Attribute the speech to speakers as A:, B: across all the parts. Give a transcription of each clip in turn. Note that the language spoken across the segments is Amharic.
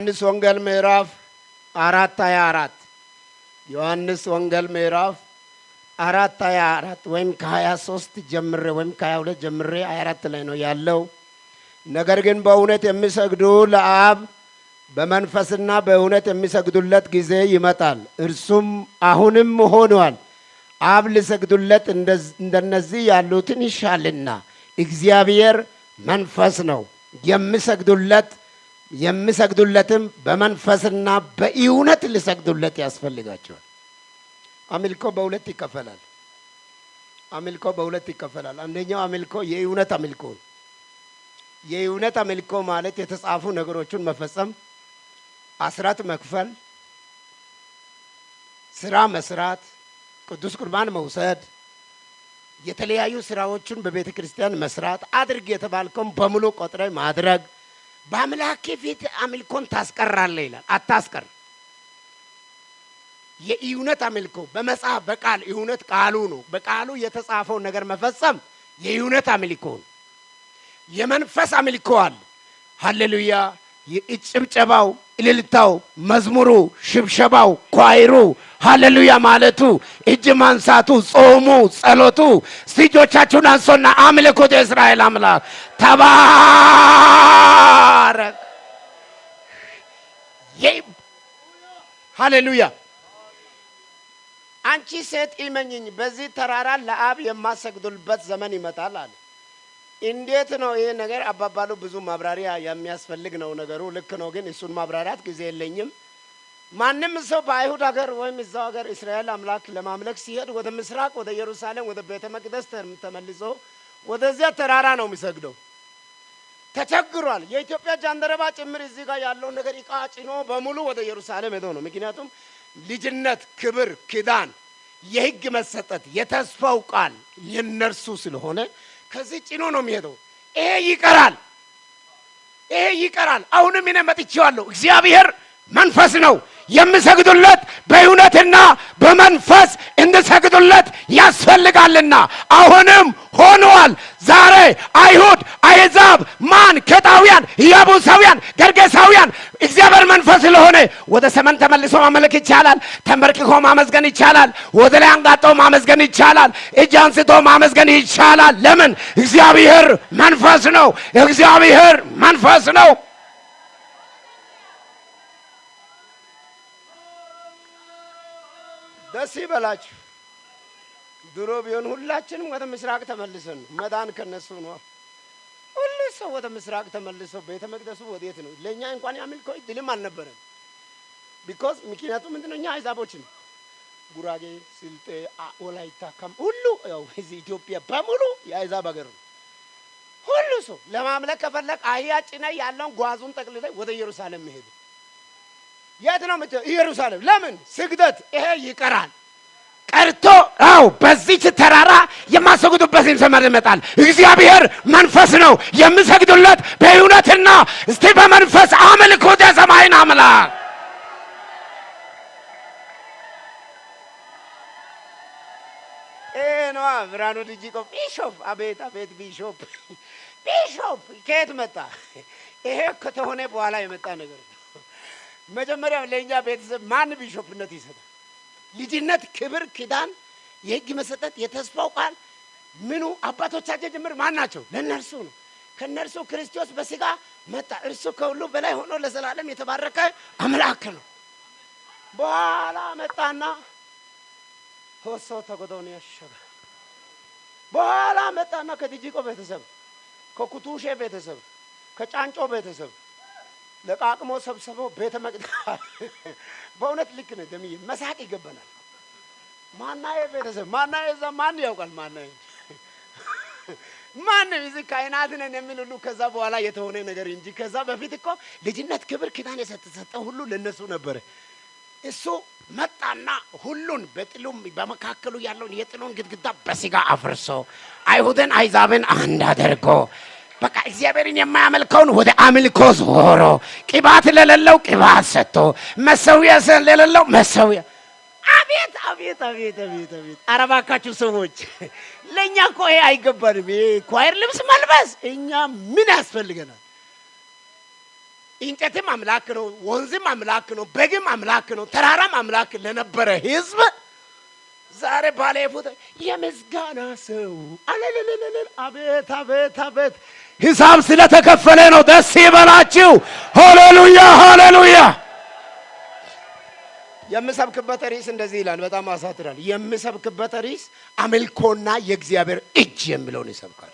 A: ዮሐንስ ወንጌል ምዕራፍ 4:24፣ ዮሐንስ ወንጌል ምዕራፍ 4:24 ወይም ከ23 ጀምሬ ወይም ከ22 ጀምሬ 24 ላይ ነው ያለው። ነገር ግን በእውነት የሚሰግዱ ለአብ በመንፈስና በእውነት የሚሰግዱለት ጊዜ ይመጣል፣ እርሱም አሁንም ሆኗል። አብ ሊሰግዱለት እንደነዚህ ያሉትን ይሻልና። እግዚአብሔር መንፈስ ነው፣ የሚሰግዱለትም በመንፈስና በእውነት ሊሰግዱለት ያስፈልጋቸዋል። አምልኮ በሁለት ይከፈላል። አምልኮ በሁለት ይከፈላል። አንደኛው አምልኮ የእውነት አምልኮ ነው። የእውነት አምልኮ ማለት የተጻፉ ነገሮችን መፈጸም፣ አስራት መክፈል፣ ስራ መስራት፣ ቅዱስ ቁርባን መውሰድ፣ የተለያዩ ስራዎችን በቤተ ክርስቲያን መስራት፣ አድርግ የተባልከውን በሙሉ ቆጥረ ማድረግ፣ በአምላክ ፊት አምልኮን ታስቀራለህ ይላል። አታስቀር። የእውነት አምልኮ በመጽሐፍ በቃል እውነት ቃሉ ነው። በቃሉ የተጻፈውን ነገር መፈጸም የእውነት አምልኮ ነው። የመንፈስ አምልኮ አለ። ሃሌሉያ! ጭብጨባው፣ እልልታው፣ መዝሙሩ፣ ሽብሸባው፣ ኳይሩ፣ ሃሌሉያ ማለቱ፣ እጅ ማንሳቱ፣ ጾሙ፣ ጸሎቱ። እስቲ እጆቻችሁን አንሶና አምልኩት። የእስራኤል አምላክ ተባረክ። ሃሌሉያ። አንቺ ሴት እመኚኝ፣ በዚህ ተራራ ለአብ የማሰግዱበት ዘመን ይመጣል አለ። እንዴት ነው ይሄ ነገር? አባባሉ ብዙ ማብራሪያ የሚያስፈልግ ነው። ነገሩ ልክ ነው፣ ግን እሱን ማብራሪያት ጊዜ የለኝም። ማንም ሰው በአይሁድ ሀገር ወይም እዛው ሀገር እስራኤል አምላክ ለማምለክ ሲሄድ ወደ ምስራቅ ወደ ኢየሩሳሌም ወደ ቤተ መቅደስ ተመልሶ ወደዚያ ተራራ ነው የሚሰግደው። ተቸግሯል። የኢትዮጵያ ጃንደረባ ጭምር እዚህ ጋር ያለውን ነገር እቃ ጭኖ በሙሉ ወደ ኢየሩሳሌም ሄዶ ነው። ምክንያቱም ልጅነት፣ ክብር፣ ኪዳን፣ የሕግ መሰጠት፣ የተስፋው ቃል የነርሱ ስለሆነ ከዚህ ጭኖ ነው የሚሄደው። ይሄ ይቀራል፣ ይሄ ይቀራል። አሁንም እኔ መጥቼዋለሁ። እግዚአብሔር መንፈስ ነው። የሚሰግዱለት በእውነትና በመንፈስ እንዲሰግዱለት ያስፈልጋልና አሁንም ሆኗል። ዛሬ አይሁድ፣ አሕዛብ፣ ማን ኬጣውያን፣ ኢያቡሳውያን፣ ገርጌሳውያን እግዚአብሔር መንፈስ ስለሆነ ወደ ሰሜን ተመልሶ ማምለክ ይቻላል። ተንበርክኮ ማመስገን ይቻላል። ወደ ላይ አንጋጦ ማመስገን ይቻላል። እጅ አንስቶ ማመስገን ይቻላል። ለምን? እግዚአብሔር መንፈስ ነው። እግዚአብሔር መንፈስ ነው። ደስ ይበላችሁ። ድሮ ቢሆን ሁላችንም ወደ ምስራቅ ተመልሰን ነው። መዳን ከነሱ ነው። ሁሉ ሰው ወደ ምስራቅ ተመልሶ ቤተ መቅደሱ ወዴት ነው? ለእኛ እንኳን ያምልኮ እድልም አልነበረም። because ምክንያቱም ምንድነው? እኛ አሕዛቦች ነው። ጉራጌ፣ ስልጤ፣ ወላይታ ሁሉ ያው እዚህ ኢትዮጵያ በሙሉ የአሕዛብ ሀገር ነው። ሁሉ ሰው ለማምለክ ከፈለግ አህያ ጭነህ ያለውን ጓዙን ጠቅልለህ ወደ ኢየሩሳሌም መሄድ። የት ነው የምትሄደው? ኢየሩሳሌም። ለምን? ስግደት። ይሄ ይቀራል። ቀርቶ አው በዚች ተራራ የማሰግዱበት ዘመን ይመጣል። እግዚአብሔር መንፈስ ነው። የሚሰግዱለት በእውነትና እስቲ በመንፈስ አምልኩት የሰማይን አምላክ። ይሄ ነዋ ብርሃኑ ዲጂቆ bishop። አቤት አቤት bishop፣ bishop ከየት መጣ? ይሄ ከተሆነ በኋላ የመጣ ነገር ነው። መጀመሪያ ለእኛ ቤተሰብ ማን bishop ነት ይሰጣል? ልጅነት፣ ክብር፣ ኪዳን፣ የሕግ መሰጠት፣ የተስፋው ቃል ምኑ አባቶቻችን ጭምር ማን ናቸው? ለእነርሱ ነው። ከእነርሱ ክርስቶስ በስጋ መጣ። እርሱ ከሁሉ በላይ ሆኖ ለዘላለም የተባረከ አምላክ ነው። በኋላ መጣና ሆሶ ተጎዶን ያሸገ በኋላ መጣና ከዲጂቆ ቤተሰብ፣ ከኩቱሼ ቤተሰብ፣ ከጫንጮ ቤተሰብ ለቃቅሞ ሰብስበው ቤተ መቅደስ። በእውነት ልክ ነህ ደምዬ፣ መሳቅ ይገባናል። ማናዬ ቤተሰብ ማናዬ እዛ ማን ያውቃል? ማናዬ ማንም እዚህ ካህናት ነን የሚል ሁሉ ከዛ በኋላ የተሆነ ነገር እንጂ ከዛ በፊት እኮ ልጅነት፣ ክብር፣ ኪዳን የተሰጠው ሁሉ ለነሱ ነበረ። እሱ መጣና ሁሉን በጥሉም በመካከሉ ያለውን የጥሉን ግድግዳ በስጋ አፍርሶ አይሁድን አሕዛብን አንድ አድርጎ በቃ እግዚአብሔርን የማያመልከውን ወደ አምልኮ ዞሮ ቅባት ለሌለው ቅባት ሰጥቶ መሰዊያ ለሌለው መሰዊያ። አቤት አቤት አቤት አቤት አቤት! ኧረ እባካችሁ ሰዎች ለእኛ እኮ ይሄ አይገባንም። ይሄ choir ልብስ መልበስ እኛ ምን ያስፈልገናል? እንጨትም አምላክ ነው፣ ወንዝም አምላክ ነው፣ በግም አምላክ ነው፣ ተራራም አምላክ ለነበረ ህዝብ ዛሬ ባለፉት የምስጋና ሰው አለለለለ። አቤት አቤት አቤት! ሂሳብ ስለተከፈለ ነው። ደስ ይበላችሁ። ሃሌሉያ ሃሌሉያ። የምሰብክበት ርዕስ እንደዚህ ይላል። በጣም አሳትራል። የምሰብክበት ርዕስ አምልኮና የእግዚአብሔር እጅ የሚለውን ይሰብካል።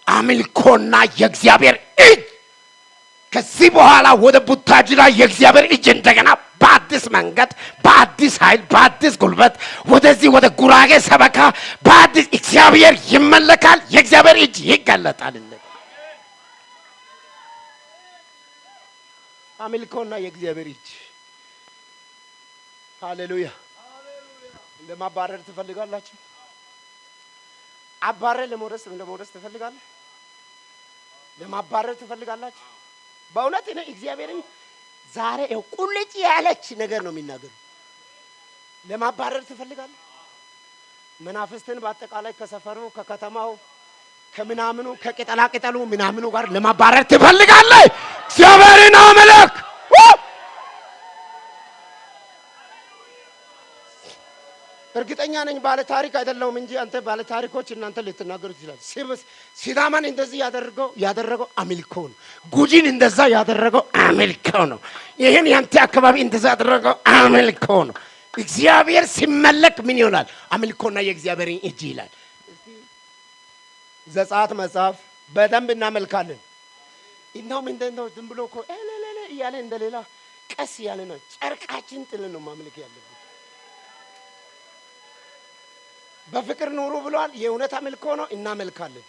A: አምልኮና የእግዚአብሔር እጅ። ከዚህ በኋላ ወደ ቡታጅራ የእግዚአብሔር እጅ እንደገና በአዲስ መንገድ፣ በአዲስ ኃይል፣ በአዲስ ጉልበት ወደዚህ ወደ ጉራጌ ሰበካ በአዲስ እግዚአብሔር ይመለካል። የእግዚአብሔር እጅ ይገለጣል። አምልኮና የእግዚአብሔር እጅ። ሃሌሉያ። ለማባረር ትፈልጋላችሁ? አባረር ለመውረስ ትፈልጋለህ? ለማባረር ትፈልጋላችሁ? በእውነት እኔ እግዚአብሔርን ዛሬ ይኸው ቁልጭ ያለች ነገር ነው የሚናገሩ። ለማባረር ትፈልጋለህ? መናፍስትን በአጠቃላይ ከሰፈሩ፣ ከከተማው፣ ከምናምኑ፣ ከቅጠላ ቅጠሉ ምናምኑ ጋር ለማባረር ትፈልጋለህ? እግዚአብሔርን አምልክ። እርግጠኛ ነኝ ባለ ታሪክ አይደለሁም እንጂ አንተ ባለ ታሪኮች እናንተ ልትናገሩ ትችላል። ሲዳማን እንደዚህ ያደረገው አምልኮ ነው። ጉጂን እንደዛ ያደረገው አምልኮ ነው። ይህን ያንተ አካባቢ እንደዛ ያደረገው አምልኮ ነው። እግዚአብሔር ሲመለክ ምን ይሆናል? አምልኮና የእግዚአብሔርን እጅ ይላል። ዘጸአት መጽሐፍ በደንብ እናመልካለን። እንደውም እንደው ዝም ብሎ እኮ እለለለ እያለ እንደሌላ ቀስ እያለ ነው። ጨርቃችን ጥለን ነው ማምለክ ያለብን። በፍቅር ኑሩ ብሏል። የእውነት አምልኮ ነው፣ እናመልካለን።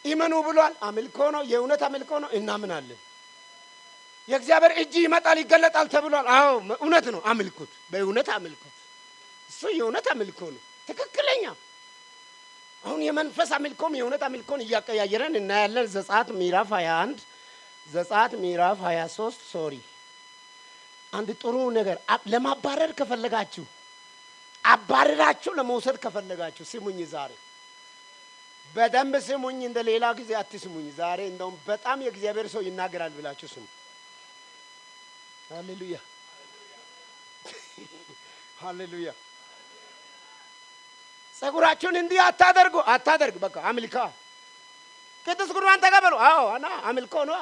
A: እመኑ ብሏል። አምልኮ ነው፣ የእውነት አምልኮ ነው፣ እናምናለን። የእግዚአብሔር እጅ ይመጣል ይገለጣል ተብሏል። አዎ እውነት ነው። አምልኩት፣ በእውነት አምልኩት። እሱ የእውነት አምልኮ ነው፣ ትክክለኛ። አሁን የመንፈስ አምልኮም የእውነት አምልኮን እያቀያየረን እናያለን። ዘጸአት ምዕራፍ 21፣ ዘጸአት ምዕራፍ 23። Sorry፣ አንድ ጥሩ ነገር ለማባረር ከፈለጋችሁ፣ አባረራችሁ ለመውሰድ ከፈለጋችሁ ስሙኝ፣ ዛሬ በደንብ ስሙኝ። እንደ ሌላ ጊዜ አትስሙኝ። ዛሬ እንደውም በጣም የእግዚአብሔር ሰው ይናገራል ብላችሁ ስሙ። ሃሌሉያ ሃሌሉያ። ጸጉራችሁን እንዲህ አታደርጉ አታደርግ። በቃ አምልካ ቅዱስ ቁርባን ተቀበሉ። አዎ አና አምልኮ ነው።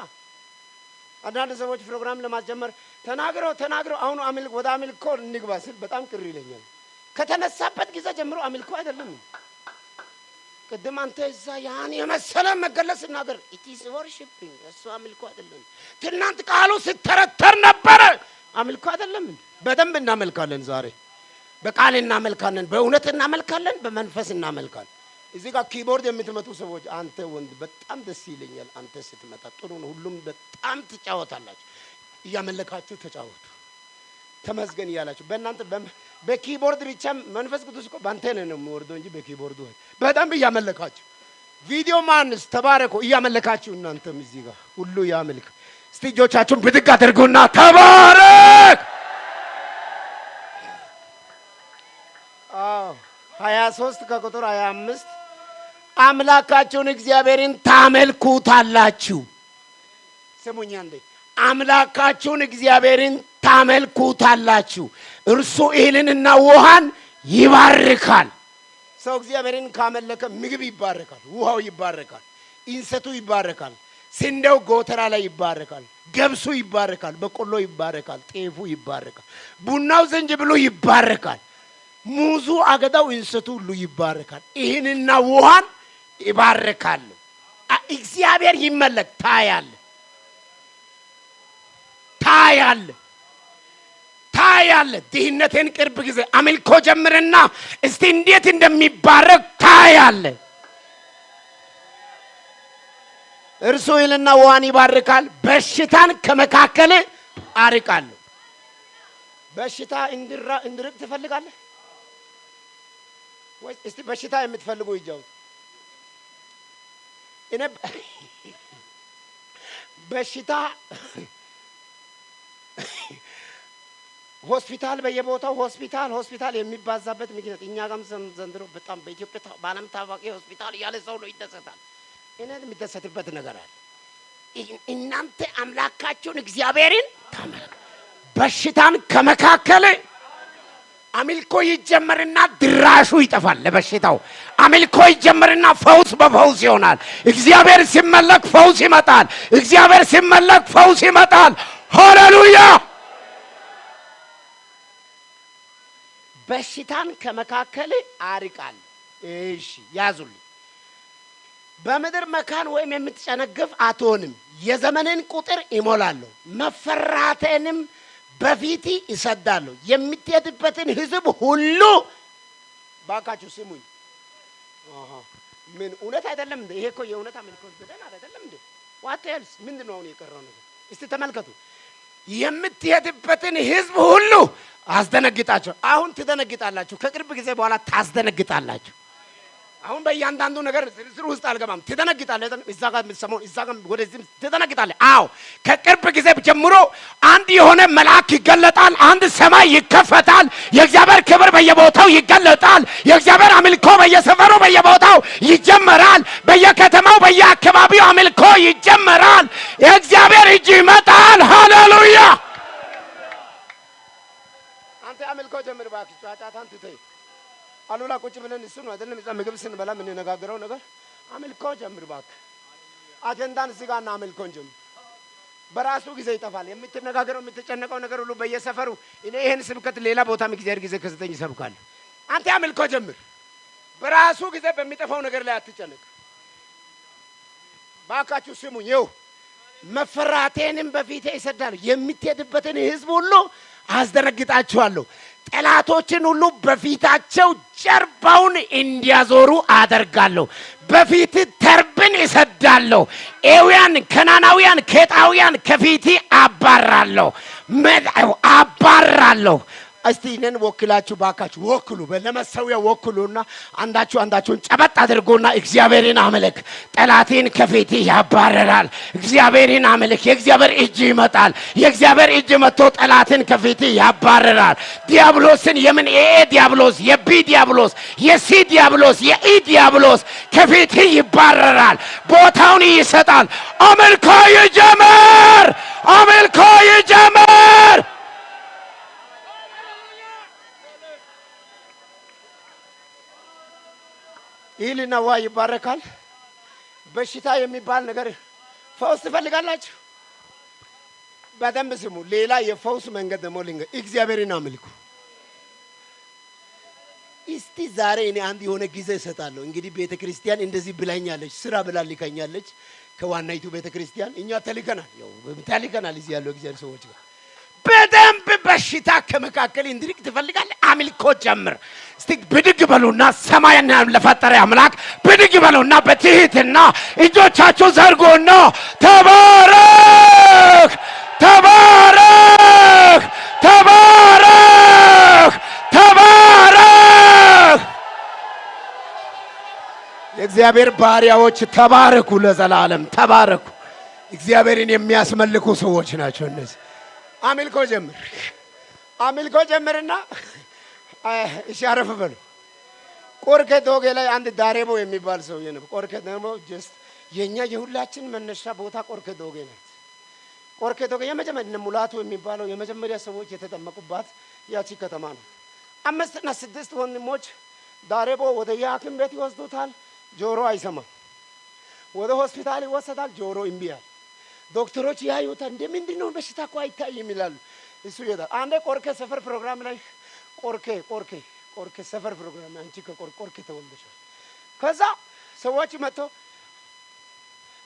A: አንዳንድ ሰዎች ፕሮግራም ለማስጀመር ተናግረው ተናግረው አሁን አምልኮ ወደ አምልኮ እንግባ ስል በጣም ቅር ይለኛል። ከተነሳበት ጊዜ ጀምሮ አምልኮ አይደለም። ቅድም አንተ እዛ ያን የመሰለ መገለጽ ስናገር it is worshiping፣ እሱ አምልኮ አይደለም። ትናንት ቃሉ ስተረተር ነበረ፣ አምልኮ አይደለም። በደንብ እናመልካለን። ዛሬ በቃል እናመልካለን፣ በእውነት እናመልካለን፣ በመንፈስ እናመልካለን። እዚህ ጋር keyboard የምትመቱ ሰዎች አንተ ወንድ በጣም ደስ ይለኛል። አንተ ስትመጣ ጥሩ ነው። ሁሉም በጣም ትጫወታላችሁ። እያመለካችሁ ተጫወቱ። ተመስገን እያላችሁ በእናንተ በ keyboard ብቻ መንፈስ ቅዱስ እኮ ባንተ ነው የሚወርደው እንጂ በ keyboard ኡ በጣም እያመለካችሁ። Video mans ተባረኩ፣ እያመለካችሁ እናንተም እዚህ ጋር ሁሉ ያመልክ። እስቲ እጆቻችሁን ብድግ አድርጉና ተባረክ። አዎ 23 ከቁጥር 25 አምላካችሁን እግዚአብሔርን ታመልኩታላችሁ። ስሙኝ አንዴ፣ አምላካችሁን እግዚአብሔርን ታመልኩታላችሁ። እርሱ እህልንና ውሃን ይባርካል። ሰው እግዚአብሔርን ካመለከ ምግብ ይባረካል፣ ውሃው ይባረካል፣ እንሰቱ ይባረካል፣ ስንዴው ጎተራ ላይ ይባረካል፣ ገብሱ ይባረካል፣ በቆሎ ይባረካል፣ ጤፉ ይባረካል፣ ቡናው ዝንጅብሉ ይባረካል፣ ሙዙ፣ አገዳው፣ እንሰቱ ሁሉ ይባረካል። ይህንና ውሃን ይባርካል። እግዚአብሔር ይመለክ። ታያለ ታያለ ታያለ። ድህነቴን ቅርብ ጊዜ አምልኮ ጀምርና እስቲ እንዴት እንደሚባረክ ታያለ። እርሱ እህልና ውሃን ይባርካል፣ በሽታን ከመካከል አርቃለሁ። በሽታ እንድርቅ ትፈልጋለህ ወይ? እስቲ በሽታ የምትፈልጉ ይጃው። እኔ በሽታ ሆስፒታል በየቦታው ሆስፒታል ሆስፒታል የሚባዛበት ምክንያት እኛ ጋርም ዘንድሮ በጣም በኢትዮጵያ በዓለም ታዋቂ ሆስፒታል እያለ ሰው ነው ይደሰታል። እኔ የሚደሰትበት ነገር አለ። እናንተ አምላካችሁን እግዚአብሔርን ታመልኩ። በሽታን ከመካከል አምልኮ ይጀመርና ድራሹ ይጠፋል። ለበሽታው አምልኮ ይጀመርና ፈውስ በፈውስ ይሆናል። እግዚአብሔር ሲመለክ ፈውስ ይመጣል። እግዚአብሔር ሲመለክ ፈውስ ይመጣል። ሃሌሉያ! በሽታን ከመካከል አርቃል። እሺ ያዙልኝ። በምድር መካን ወይም የምትጨነግፍ አትሆንም። የዘመንን ቁጥር ይሞላለሁ፣ መፈራቴንም በፊት ይሰዳለሁ። የምትሄድበትን ሕዝብ ሁሉ ባካችሁ ስሙኝ። ምን እውነት አይደለም እንዴ? ይሄ እኮ የእውነት አምልኮ ብለናል አይደለም እንዴ? What else ምንድን ነው አሁን የቀረው ነገር? እስቲ ተመልከቱ። የምትሄድበትን ሕዝብ ሁሉ አስደነግጣቸው። አሁን ትደነግጣላችሁ። ከቅርብ ጊዜ በኋላ ታስደነግጣላችሁ። አሁን በእያንዳንዱ ነገር ዝርዝር ውስጥ አልገባም። ትደነግጣለህ። እዛ ጋር የምትሰማውን እዛ ጋር ወደዚህም ትደነግጣለህ። አዎ ከቅርብ ጊዜ ጀምሮ አንድ የሆነ መልአክ ይገለጣል። አንድ ሰማይ ይከፈታል። የእግዚአብሔር ክብር በየቦታው ይገለጣል። የእግዚአብሔር አምልኮ በየሰፈሩ በየቦታው ይጀመራል። በየከተማው በየአካባቢው አምልኮ ይጀመራል። የእግዚአብሔር እጅ ይመጣል። ሃሌሉያ! አንተ አምልኮ ጀምር እባክህ፣ ጫጫታን ትተህ አሉላ ቁጭ ብለን እሱ ነው አይደለም፣ እዛ ምግብ ስንበላ የምንነጋገረው ነገር። አምልኮ ጀምር እባክህ። አጀንዳን እዚህ ጋር እና አምልኮን ጀምር። በራሱ ጊዜ ይጠፋል። የምትነጋገረው የምትጨነቀው ነገር ሁሉ በየሰፈሩ። እኔ ይሄን ስብከት ሌላ ቦታም እግዚአብሔር ጊዜ ከሰጠኝ ይሰብካለሁ። አንተ አምልኮ ጀምር። በራሱ ጊዜ በሚጠፋው ነገር ላይ አትጨነቅ። ባካችሁ ስሙኝ። ይኸው መፈራቴንም በፊቴ ይሰዳሉ። የምትሄድበትን ሕዝብ ሁሉ አስደነግጣችኋለሁ። ጠላቶችን ሁሉ በፊታቸው ጀርባውን እንዲያዞሩ አደርጋለሁ። በፊት ተርብን እሰዳለሁ። ኤውያን፣ ከናናውያን፣ ኬጣውያን ከፊት አባራለሁ አባራለሁ። እስቲ እኔን ወክላችሁ ባካችሁ ወክሉ፣ ለመሰዊያ ወክሉና አንዳችሁ አንዳችሁን ጨበጥ አድርጎና እግዚአብሔርን አምልክ። ጠላቴን ከፊት ያባረራል። እግዚአብሔርን አምልክ። የእግዚአብሔር እጅ ይመጣል። የእግዚአብሔር እጅ መጥቶ ጠላትን ከፊት ያባረራል። ዲያብሎስን የምን የ A ዲያብሎስ፣ የ B ዲያብሎስ፣ የ C ዲያብሎስ፣ የ E ዲያብሎስ ከፊት ይባረራል። ቦታውን ይሰጣል። አምልኮ ይጀምር! አምልኮ ይጀምር! እህልና ውሃ ይባረካል። በሽታ የሚባል ነገር ፈውስ ትፈልጋላችሁ? በደንብ ስሙ። ሌላ የፈውስ መንገድ ደግሞ ልንገር። እግዚአብሔርን አምልኩ። እስቲ ዛሬ እኔ አንድ የሆነ ጊዜ እሰጣለሁ። እንግዲህ ቤተ ክርስቲያን እንደዚህ ብላኛለች፣ ስራ ብላ ልካኛለች። ከዋናይቱ ቤተ ክርስቲያን እኛ ተልከናል፣ ያው ተልከናል። እዚህ ያለው እግዚአብሔር ሰዎች ጋር በደንብ በሽታ ከመካከል እንድርቅ ትፈልጋለህ? አምልኮ ጀምር። እስቲ ብድግ በሉና ሰማይና ለፈጠረ አምላክ ብድግ በሉና በትህትና እጆቻችሁ ዘርጉና ተባረክ፣ ተባረክ፣ ተባረክ፣ ተባረክ። የእግዚአብሔር ባሪያዎች ተባረኩ፣ ለዘላለም ተባረኩ። እግዚአብሔርን የሚያስመልኩ ሰዎች ናቸው እነዚህ። አምልኮ ጀምር፣ አምልኮ ጀምርና እሺ አረፍ በሉ። ቆርኬ ዶጌ ላይ አንድ ዳሬቦ የሚባል ሰውዬ ነበር። ቆርኬ ደግሞ just የኛ የሁላችን መነሻ ቦታ ቆርኬ ዶጌ ናት። ቆርኬ ዶጌ የመጀመሪያ ሙላቱ የሚባለው የመጀመሪያ ሰዎች የተጠመቁባት ያቺ ከተማ ነው። 5 እና 6 ወንድሞች ዳሬቦ ወደ የሐኪም ቤት ይወስዱታል። ጆሮ አይሰማም። ወደ ሆስፒታል ይወሰዳል። ጆሮ እምቢ አለ። ዶክተሮች ያዩታል። እንደ ምንድን ነው በሽታ እኮ አይታይም ይላሉ። እሱ ይሄዳል። አንዴ ቆርኬ ሰፈር ፕሮግራም ላይ ቆርኬ ቆርኬ ቆርኬ ሰፈር ፕሮግራም አንቺ ከቆርኬ ተወልደሻል። ከዛ ሰዎች መጥተው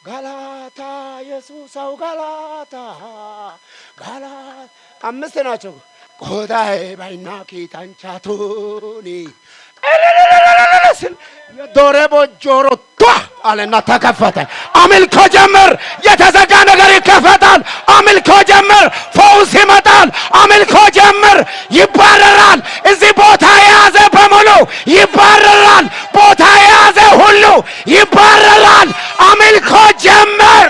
A: ጋላታ ኢየሱሳው ጋላታ ጋላታ 5 ናቸው። ቆዳዬ ባይና ኪታንቻቱኒ የዶሬቦ ጆሮ ቷ አለና ተከፈተ። አምልኮ ጀምር፣ የተዘጋ ነገር ይከፈታል። አምልኮ ጀምር፣ ፈውስ ይመጣል። አምልኮ ጀምር፣ ይባረራል። እዚህ ቦታ የያዘ በሙሉ ይባረራል። ቦታ የያዘ ሁሉ ይባረራል። አምልኮ ጀምር።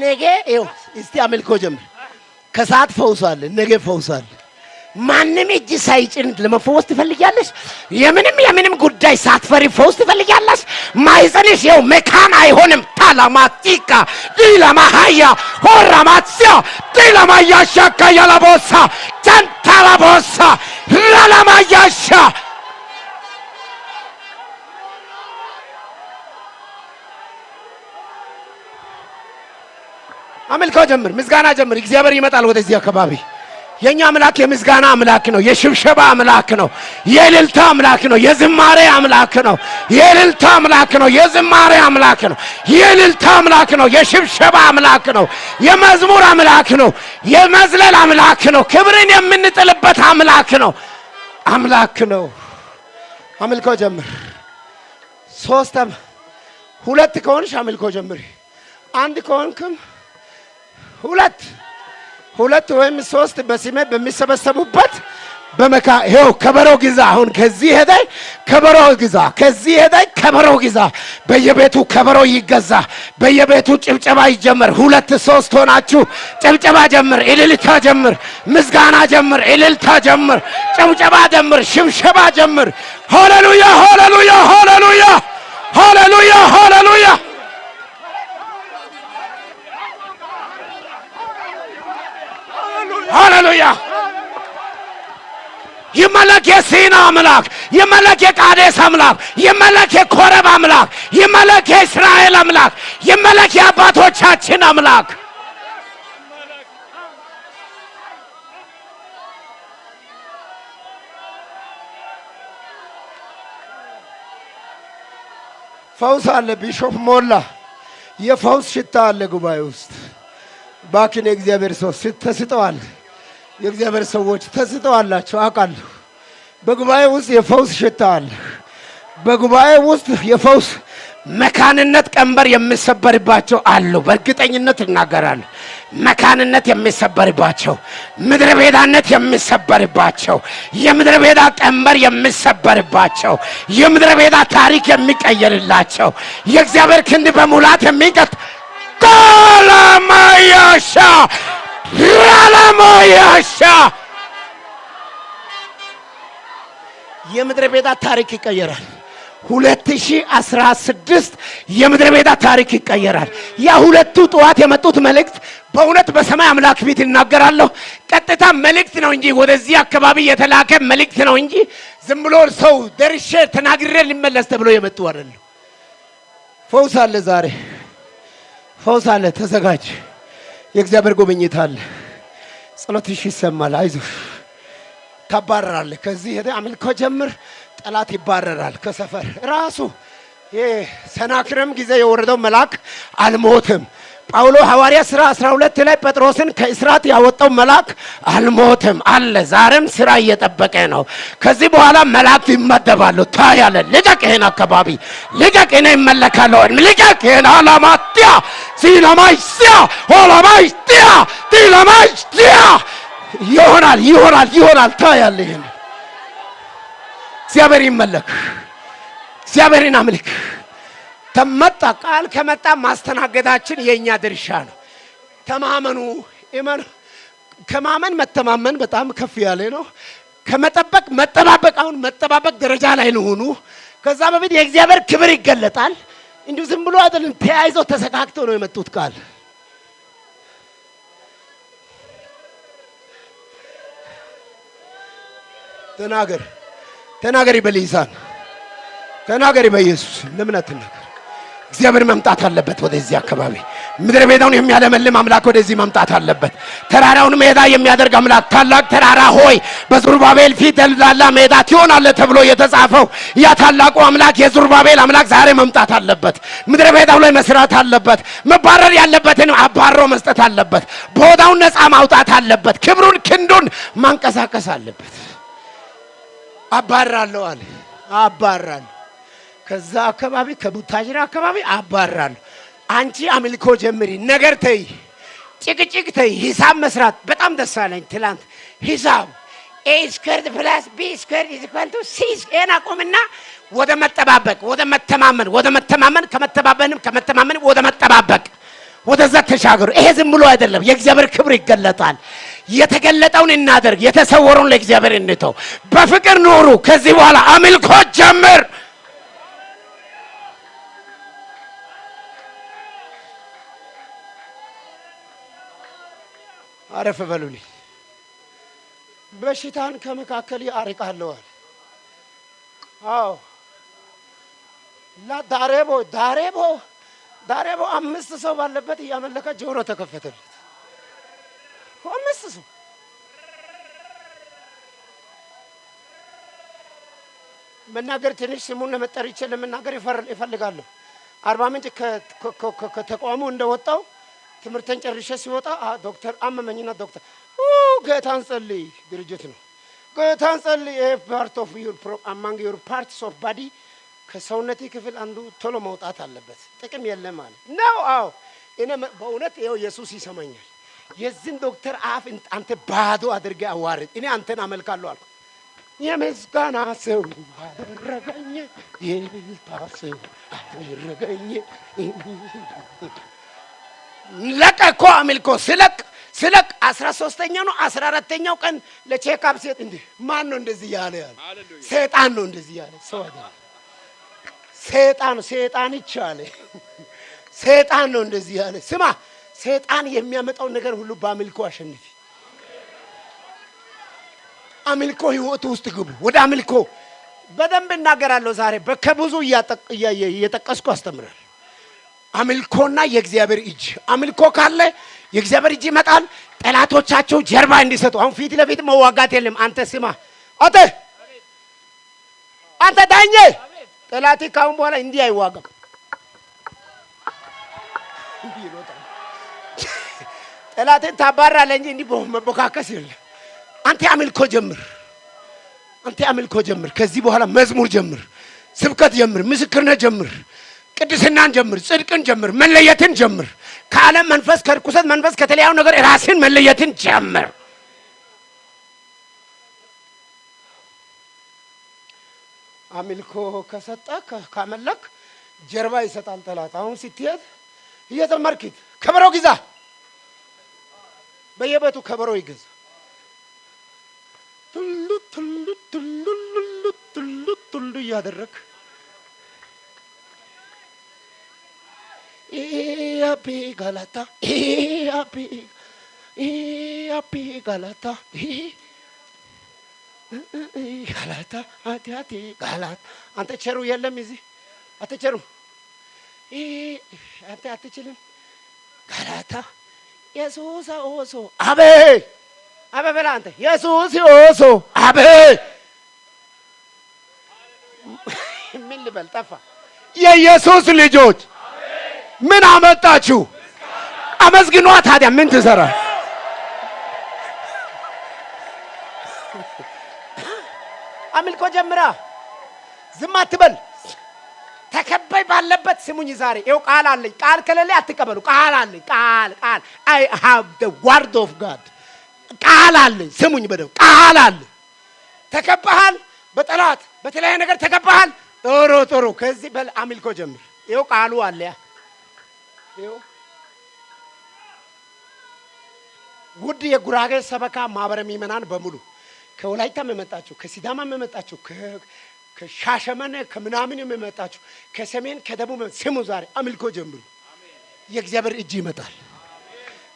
A: ነገ ይኸው እስቲ አምልኮ ጀምር። ከሰዓት ፈውስ አለ፣ ነገ ፈውስ አለ። ማንም እጅ ሳይጭን ለመፈወስ ትፈልጊያለሽ? የምንም የምንም ጉዳይ ሳትፈሪ ፈውስ ትፈልጊያለሽ? ማህፀንሽ ይኸው መካን አይሆንም። ታላማቲካ ዲላማሃያ ሆራማሲያ ዲላማያሻካ ያላቦሳ ጃንታላቦሳ ራላማያሻ አምልኮ ጀምር፣ ምስጋና ጀምር። እግዚአብሔር ይመጣል ወደዚህ አካባቢ። የኛ አምላክ የምስጋና አምላክ ነው። የሽብሸባ አምላክ ነው። የእልልታ አምላክ ነው። የዝማሬ አምላክ ነው። የእልልታ አምላክ ነው። የዝማሬ አምላክ ነው። የእልልታ አምላክ ነው። የሽብሸባ አምላክ ነው። የመዝሙር አምላክ ነው። የመዝለል አምላክ ነው። ክብርን የምንጥልበት አምላክ ነው። አምላክ ነው። አምልኮ ጀምር። ሶስት ሁለት ከሆንሽ አምልኮ ጀምሪ። አንድ ከሆንክም ሁለት ሁለት ወይም ሶስት በስሜ በሚሰበሰቡበት በመካ ይኸው ከበሮ ግዛ። አሁን ከዚህ ሄደህ ከበሮ ግዛ፣ ከዚህ ሄደህ ከበሮ ግዛ። በየቤቱ ከበሮ ይገዛ፣ በየቤቱ ጭብጨባ ይጀምር። ሁለት ሶስት ሆናችሁ ጭብጨባ ጀምር፣ እልልታ ጀምር፣ ምስጋና ጀምር፣ እልልታ ጀምር፣ ጭብጨባ ጀምር፣ ሽብሸባ ጀምር። ሃሌሉያ፣ ሃሌሉያ፣ ሃሌሉያ፣ ሃሌሉያ፣ ሃሌሉያ። ሃሌሉያ። ይመለክ የሲና አምላክ፣ ይመለክ የቃዴስ አምላክ፣ ይመለክ የኮረብ አምላክ፣ ይመለክ የእስራኤል አምላክ፣ ይመለክ የአባቶቻችን አምላክ። ፈውስ አለ። ቢሾፍ ሞላ የፈውስ ሽታ አለ ጉባኤ ውስጥ። ባክን የእግዚአብሔር ሰው ተስጠዋል። የእግዚአብሔር ሰዎች ተስጠዋላቸው አውቃለሁ። በጉባኤ ውስጥ የፈውስ ሽታ አለ። በጉባኤ ውስጥ የፈውስ መካንነት ቀንበር የሚሰበርባቸው አሉ። በእርግጠኝነት እናገራለሁ። መካንነት የሚሰበርባቸው፣ ምድረ በዳነት የሚሰበርባቸው፣ የምድረ በዳ ቀንበር የሚሰበርባቸው፣ የምድረ በዳ ታሪክ የሚቀየርላቸው፣ የእግዚአብሔር ክንድ በሙላት የሚንቀጥ ቃላማያሻ ራላማያሻ የምድረ በዳ ታሪክ ይቀየራል። 2016 የምድረ በዳ ታሪክ ይቀየራል። ያ ሁለቱ ጠዋት የመጡት መልእክት በእውነት በሰማይ አምላክ ፊት እናገራለሁ። ቀጥታ መልእክት ነው እንጂ ወደዚህ አካባቢ የተላከ መልእክት ነው እንጂ ዝም ብሎ ሰው ደርሼ ተናግሬ ሊመለስ ተብሎ የመጡ አይደለም። ፈውስ አለ ዛሬ፣ ፈውስ አለ። ተዘጋጅ። የእግዚአብሔር ጉብኝት አለ። ጸሎትሽ ይሰማል። አይዞሽ፣ ታባረራለህ። ከዚህ ሄደህ አምልኮ ጀምር። ጠላት ይባረራል ከሰፈር ራሱ። ሰናክሬም ጊዜ የወረደው መልአክ አልሞትም። ጳውሎስ ሐዋርያ ሥራ 12 ላይ ጴጥሮስን ከእስራት ያወጣው መልአክ አልሞትም አለ። ዛሬም ስራ እየጠበቀ ነው። ከዚህ በኋላ መላእክት ይመደባሉ። ታያለ። ልቀቅ ይሄን አካባቢ ልቀቅ። እኔ እመለካለሁ። ልቀቅ ይሄን አላማቲያ ሲለማይሲያ ሆላማይቲያ ቲለማይቲያ ይሆናል፣ ይሆናል፣ ይሆናል። ታያለ። ይሄን እግዚአብሔር ይመለክ። እግዚአብሔርን አምልክ። ተመጣ ቃል ከመጣ ማስተናገዳችን የኛ ድርሻ ነው። ተማመኑ፣ እመኑ። ከማመን መተማመን በጣም ከፍ ያለ ነው። ከመጠበቅ መጠባበቅ፣ አሁን መጠባበቅ ደረጃ ላይ ልሆኑ። ከዛ በፊት የእግዚአብሔር ክብር ይገለጣል። እንዲሁ ዝም ብሎ አይደለም፣ ተያይዘው ተሰካክተው ነው የመጡት ቃል። ተናገር፣ ተናገሪ በሊሳን ተናገሪ፣ በኢየሱስ ለምን አትናገር? እግዚአብሔር መምጣት አለበት ወደዚህ አካባቢ። ምድረ በዳውን የሚያለመልም አምላክ ወደዚህ መምጣት አለበት። ተራራውን ሜዳ የሚያደርግ አምላክ፣ ታላቅ ተራራ ሆይ በዙሩባቤል ፊት ደልዳላ ሜዳ ትሆናለህ ተብሎ የተጻፈው ያ ታላቁ አምላክ የዙሩባቤል አምላክ ዛሬ መምጣት አለበት። ምድረ በዳው ላይ መስራት አለበት። መባረር ያለበትን አባሮ መስጠት አለበት። ቦታውን ነፃ ማውጣት አለበት። ክብሩን ክንዱን ማንቀሳቀስ አለበት። አባራለሁ አለ። አባራለሁ ከዛ አካባቢ ከቡታጅራ አካባቢ አባራለሁ። አንቺ አምልኮ ጀምሪ፣ ነገር ተይ፣ ጭቅጭቅ ተይ፣ ሂሳብ መስራት በጣም ደስ አለኝ ትላንት። ሂሳብ A squared plus B squared is equal to C። ይሄን አቁምና ወደ መጠባበቅ፣ ወደ መተማመን፣ ወደ መተማመን፣ ከመተማመንም ከመተማመን ወደ መጠባበቅ፣ ወደዛ ተሻገሩ። ይሄ ዝም ብሎ አይደለም። የእግዚአብሔር ክብር ይገለጣል። የተገለጠውን እናደርግ፣ የተሰወረውን ለእግዚአብሔር እንተው። በፍቅር ኑሩ። ከዚህ በኋላ አምልኮ ጀምር። አረፍ በሉልኝ። በሽታን ከመካከል አርቃለሁ አለ። አዎ ዳሬቦ ዳሬቦ ዳሬቦ 5 ሰው ባለበት እያመለከ ጆሮ ተከፈተለት። 5 ሰው መናገር ትንሽ ስሙን ለመጠር ይችላል። ለመናገር ይፈልጋለሁ። አርባ ምንጭ ከተቋሙ እንደወጣው ትምህርቴን ጨርሼ ሲወጣ ዶክተር አመመኝና ዶክተር ጌታን ጸልይ ድርጅት ነው። ጌታን ጸልይ ይሄ part of your among your parts of body ከሰውነቴ ክፍል አንዱ ቶሎ መውጣት አለበት፣ ጥቅም የለም አለ። ነው አዎ፣ እኔ በእውነት ይኸው ኢየሱስ ይሰማኛል። የዚህን ዶክተር አፍ አንተ ባዶ አድርገህ አዋርድ፣ እኔ አንተን አመልካለሁ አልኩ። የምስጋና ሰው አደረገኝ፣ የእልልታ ሰው አደረገኝ። ለቀ እኮ አምልኮ ስለቅ ስለቅ 13ኛው ነው 14ኛው ቀን ለ check up ሴት እንዴ ማን ነው እንደዚህ ያለ ያለ? ሰይጣን ነው እንደዚህ ያለ ሰው አይደለም። ሰይጣን ሰይጣን ይቻለ ሰይጣን ነው እንደዚህ ያለ። ስማ፣ ሰይጣን የሚያመጣው ነገር ሁሉ በአምልኮ አሸንፊ። አምልኮ ህይወት ውስጥ ግቡ። ወደ አምልኮ በደንብ እናገራለሁ ዛሬ ከብዙ እየጠቀስኩ አስተምራለሁ። አምልኮና የእግዚአብሔር እጅ። አምልኮ ካለ የእግዚአብሔር እጅ ይመጣል። ጠላቶቻቸው ጀርባ እንዲሰጡ። አሁን ፊት ለፊት መዋጋት የለም። አንተ ስማ፣ አንተ ዳኜ፣ ጠላቴ ካሁን በኋላ እንዲህ አይዋጋም። እንዲህ ይሮጣል። ጠላቴን ታባራለህ እንጂ እንዲህ መቦካከስ የለም። አንተ አምልኮ ጀምር። አንተ አምልኮ ጀምር። ከዚህ በኋላ መዝሙር ጀምር፣ ስብከት ጀምር፣ ምስክርነት ጀምር፣ ቅድስናን ጀምር፣ ጽድቅን ጀምር፣ መለየትን ጀምር። ከዓለም መንፈስ፣ ከርኩሰት መንፈስ፣ ከተለያዩ ነገር ራስን መለየትን ጀምር። አምልኮ ከሰጠ ካመለክ ጀርባ ይሰጣል ጠላት። አሁን ስትሄድ እየዘመርክ ሂድ። ከበሮ ግዛ፣ በየቤቱ ከበሮ ይገዛ። ቱሉ ቱሉ ቱሉ ቱሉ ቱሉ ቱሉ እያደረክ ኢያፒ ጋላታ ኢያፒ ኢያፒ ጋላታ ጋላታ አቲያቲ ጋላታ። አንተ ቸሩ የለም እዚህ፣ አንተ ቸሩ አንተ አትችልም። ጋላታ ኢየሱስ ኦሶ አቤ አቤ በላ አንተ ኢየሱስ ኦሶ አቤ ምን ልበል ጠፋ። የኢየሱስ ልጆች ምን አመጣችሁ? አመስግኗ። ታዲያ ምን ትሰራ? አምልኮ ጀምራ፣ ዝም አትበል። ተከባይ ባለበት ስሙኝ። ዛሬ ይኸው ቃል አለኝ። ቃል ከሌለ አትቀበሉ። ቃል አለኝ። ቃል ቃል I have the word of God ቃል አለኝ። ስሙኝ በደምብ ቃል አለኝ። ተከባሃል፣ በጠላት በተለያየ ነገር ተከባሃል። ጥሩ ጥሩ። ከዚህ በል አምልኮ ጀምር። ይኸው ቃሉ አለ። ይኸው ውድ የጉራጌ ሰበካ ማህበረ ምዕመናን በሙሉ ከወላይታም የመጣችሁ፣ ከሲዳማም የመጣችሁ፣ ከሻሸመኔ ከምናምን የመጣችሁ፣ ከሰሜን ከደቡብ ስሙ፣ ዛሬ አምልኮ ጀምሩ። የእግዚአብሔር እጅ ይመጣል።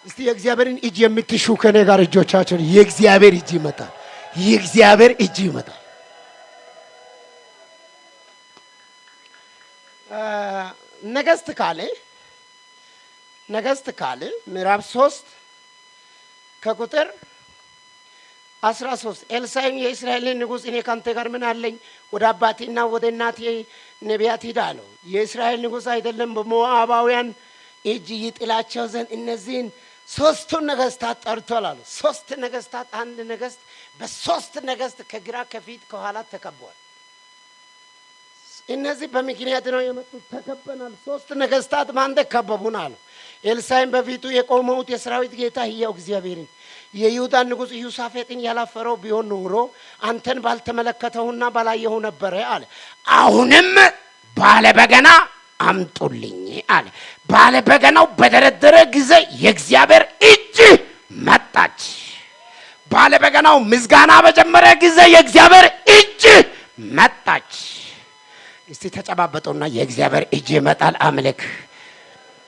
A: እስቲ የእግዚአብሔርን እጅ የምትሹ ከኔ ጋር እጆቻችሁን። የእግዚአብሔር እጅ ይመጣል። የእግዚአብሔር እጅ ይመጣል። ነገስት ካለ ነገስት ካለ ምዕራፍ 3 ከቁጥር 13 ኤልሳዕም የእስራኤልን ንጉሥ እኔ ካንተ ጋር ምን አለኝ? ወደ አባቴና ወደ እናቴ ነቢያት ሂድ አለው። የእስራኤል ንጉሥ አይደለም በሞዓባውያን እጅ ይጥላቸው ዘንድ እነዚህን 3ቱን ነገስታት ጠርቷል አሉ። 3 ነገስታት፣ አንድ ነገስት በሶስት ነገስት ከግራ ከፊት ከኋላ ተከበዋል። እነዚህ በምክንያት ነው የመጡት። ተከበናል። 3 ነገስታት ማን ከበቡን አሉ። ኤልሳዕም በፊቱ የቆመውት የሰራዊት ጌታ ሕያው እግዚአብሔርን የይሁዳን ንጉሥ ኢዮሳፍጥን ያላፈረው ቢሆን ኖሮ አንተን ባልተመለከተውና ባላየኸው ነበረ አለ። አሁንም ባለ በገና አምጡልኝ አለ። ባለ በገናው በደረደረ ጊዜ የእግዚአብሔር እጅ መጣች። ባለበገናው ምስጋና በጀመረ ጊዜ የእግዚአብሔር እጅ መጣች። እስቲ ተጨባበጠውና የእግዚአብሔር እጅ ይመጣል። አምልክ።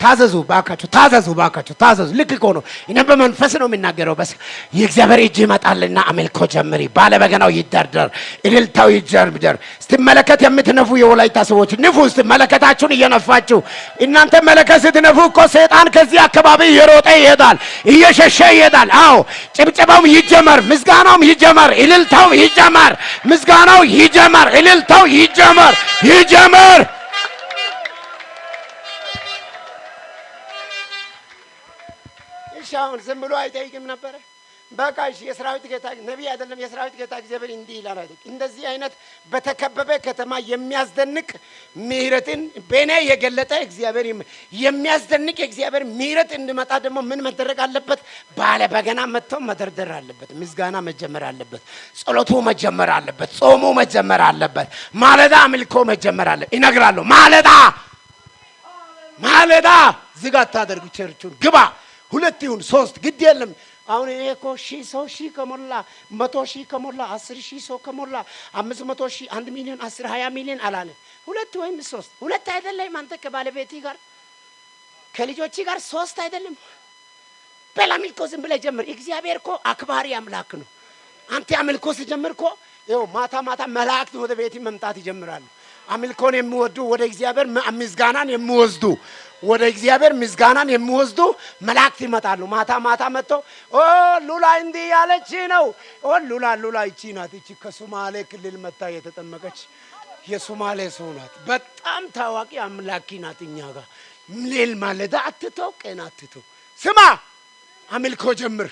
A: ታዘዙ ባካችሁ፣ ታዘዙ ባካችሁ፣ ታዘዙ። ልክ እኮ ነው። እኔም በመንፈስ ነው የሚናገረው። በስ የእግዚአብሔር እጅ ይመጣልና አምልኮ ጀምሪ። ባለበገናው ይደርደር፣ እልልታው ይጀምር። ስትመለከት የምትነፉ የወላይታ ሰዎች ንፉ። እስቲ መለከታችሁን እየነፋችሁ፣ እናንተ መለከት ስትነፉ እኮ ሰይጣን ከዚህ አካባቢ እየሮጠ ይሄዳል፣ እየሸሸ ይሄዳል። አዎ፣ ጭብጨባውም ይጀመር፣ ምስጋናውም ይጀመር፣ እልልታውም ይጀመር፣ ምስጋናው ይጀመር፣ እልልታው ይጀመር፣ ይጀመር። እሺ፣ አሁን ዝም ብሎ አይጠይቅም ነበረ? በቃ እሺ፣ የሰራዊት ጌታ ነቢይ አይደለም፣ የሰራዊት ጌታ እግዚአብሔር እንዲህ ይላል አይደል? እንደዚህ አይነት በተከበበ ከተማ የሚያስደንቅ ምሕረትን በእኔ የገለጠ እግዚአብሔር፣ የሚያስደንቅ የእግዚአብሔር ምሕረት እንዲመጣ ደግሞ ምን መደረግ አለበት? ባለ በገና መጥቶ መደርደር አለበት። ምስጋና መጀመር አለበት። ጸሎቱ መጀመር አለበት። ጾሙ መጀመር አለበት። ማለዳ አምልኮ መጀመር አለበት። ይነግራለሁ። ማለዳ ማለዳ ዝግ አታደርጉ። ቸርቹን ግባ። ሁለት ይሁን ሶስት ግድ የለም። አሁን ይሄ እኮ 1,000 ሰው 1,000 ከሞላ፣ 100,000 ከሞላ፣ 10,000 ሰው ከሞላ፣ 500,000፣ 1 ሚሊዮን፣ 10 20 ሚሊዮን አላለ። ሁለት ወይም ሶስት፣ ሁለት አይደለም። አንተ ከባለቤቴ ጋር ከልጆች ጋር ሶስት አይደለም። በል አምልኮ ዝም ብለህ ጀምር። እግዚአብሔር እኮ አክባሪ አምላክ ነው። አንተ አምልኮ ሲጀምር እኮ ይኸው ማታ ማታ መላእክት ወደ ቤት መምጣት ይጀምራሉ። አምልኮን የሚወዱ፣ ወደ እግዚአብሔር ምስጋናን የሚወስዱ፣ ወደ እግዚአብሔር ምስጋናን የሚወስዱ መላእክት ይመጣሉ። ማታ ማታ መጥተው "ኦ ሉላ እንዲህ ያለች ነው። ኦ ሉላ፣ ሉላ ይቺ ናት። ይቺ ከሶማሌ ክልል መጥታ የተጠመቀች የሶማሌ ሰው ናት። በጣም ታዋቂ አምላኪ ናት። እኛ ጋር ሌል ማለዳ አትተው፣ ቀን አትተው። ስማ፣ አምልኮ ጀምር።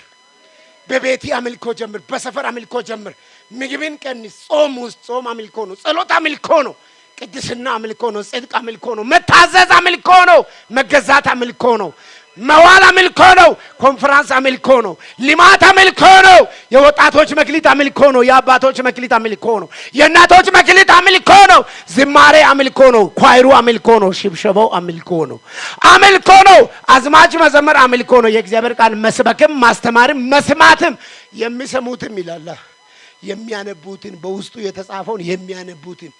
A: በቤቲ አምልኮ ጀምር። በሰፈር አምልኮ ጀምር። ምግብን ቀንስ። ጾም ውስጥ ጾም አምልኮ ነው። ጸሎት አምልኮ ነው። ቅድስና አምልኮ ነው። ጽድቅ አምልኮ ነው። መታዘዝ አምልኮ ነው። መገዛት አምልኮ ነው። መዋል አምልኮ ነው። ኮንፈራንስ አምልኮ ነው። ልማት አምልኮ ነው። የወጣቶች መክሊት አምልኮ ነው። የአባቶች መክሊት አምልኮ ነው። የእናቶች መክሊት አምልኮ ነው። ዝማሬ አምልኮ ነው። ኳይሩ አምልኮ ነው። ሽብሸባው አምልኮ ነው። አምልኮ ነው። አዝማች መዘመር አምልኮ ነው። የእግዚአብሔር ቃል መስበክም ማስተማርም መስማትም፣ የሚሰሙትም ይላል፣ የሚያነቡትን፣ በውስጡ የተጻፈውን የሚያነቡትን፣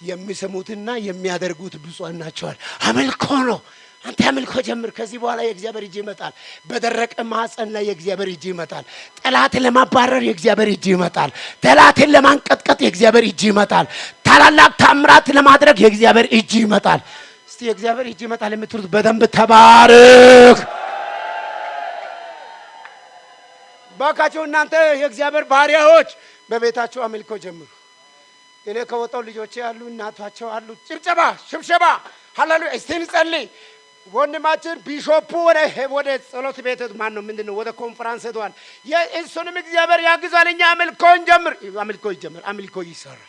A: የሚሰሙትና የሚያደርጉት ብፁዓን ናቸዋል። አምልኮ ነው። አንተ አምልኮ ጀምር። ከዚህ በኋላ የእግዚአብሔር እጅ ይመጣል። በደረቀ ማህፀን ላይ የእግዚአብሔር እጅ ይመጣል። ጠላትን ለማባረር የእግዚአብሔር እጅ ይመጣል። ጠላትን ለማንቀጥቀጥ የእግዚአብሔር እጅ ይመጣል። ታላላቅ ታምራት ለማድረግ የእግዚአብሔር እጅ ይመጣል። እስቲ የእግዚአብሔር እጅ ይመጣል የምትሉት በደንብ ተባረክ። ባካችሁ እናንተ የእግዚአብሔር ባሪያዎች በቤታችሁ አምልኮ ጀምሩ። እኔ ከወጣው ልጆቼ አሉ፣ እናቷቸው አሉ። ጭብጨባ፣ ሽብሸባ፣ ሃሌሉያ። እስቲ እንጸልይ። ወንድማችን ቢሾፑ ወደ ጸሎት ቤት፣ ማን ነው፣ ምንድን ነው፣ ወደ ኮንፈራንስ ሄደዋል። እሱንም እግዚአብሔር ያግዛል። እኛ አምልኮ እንጀምር። አምልኮ ይጀምር። አምልኮ ይሰራ።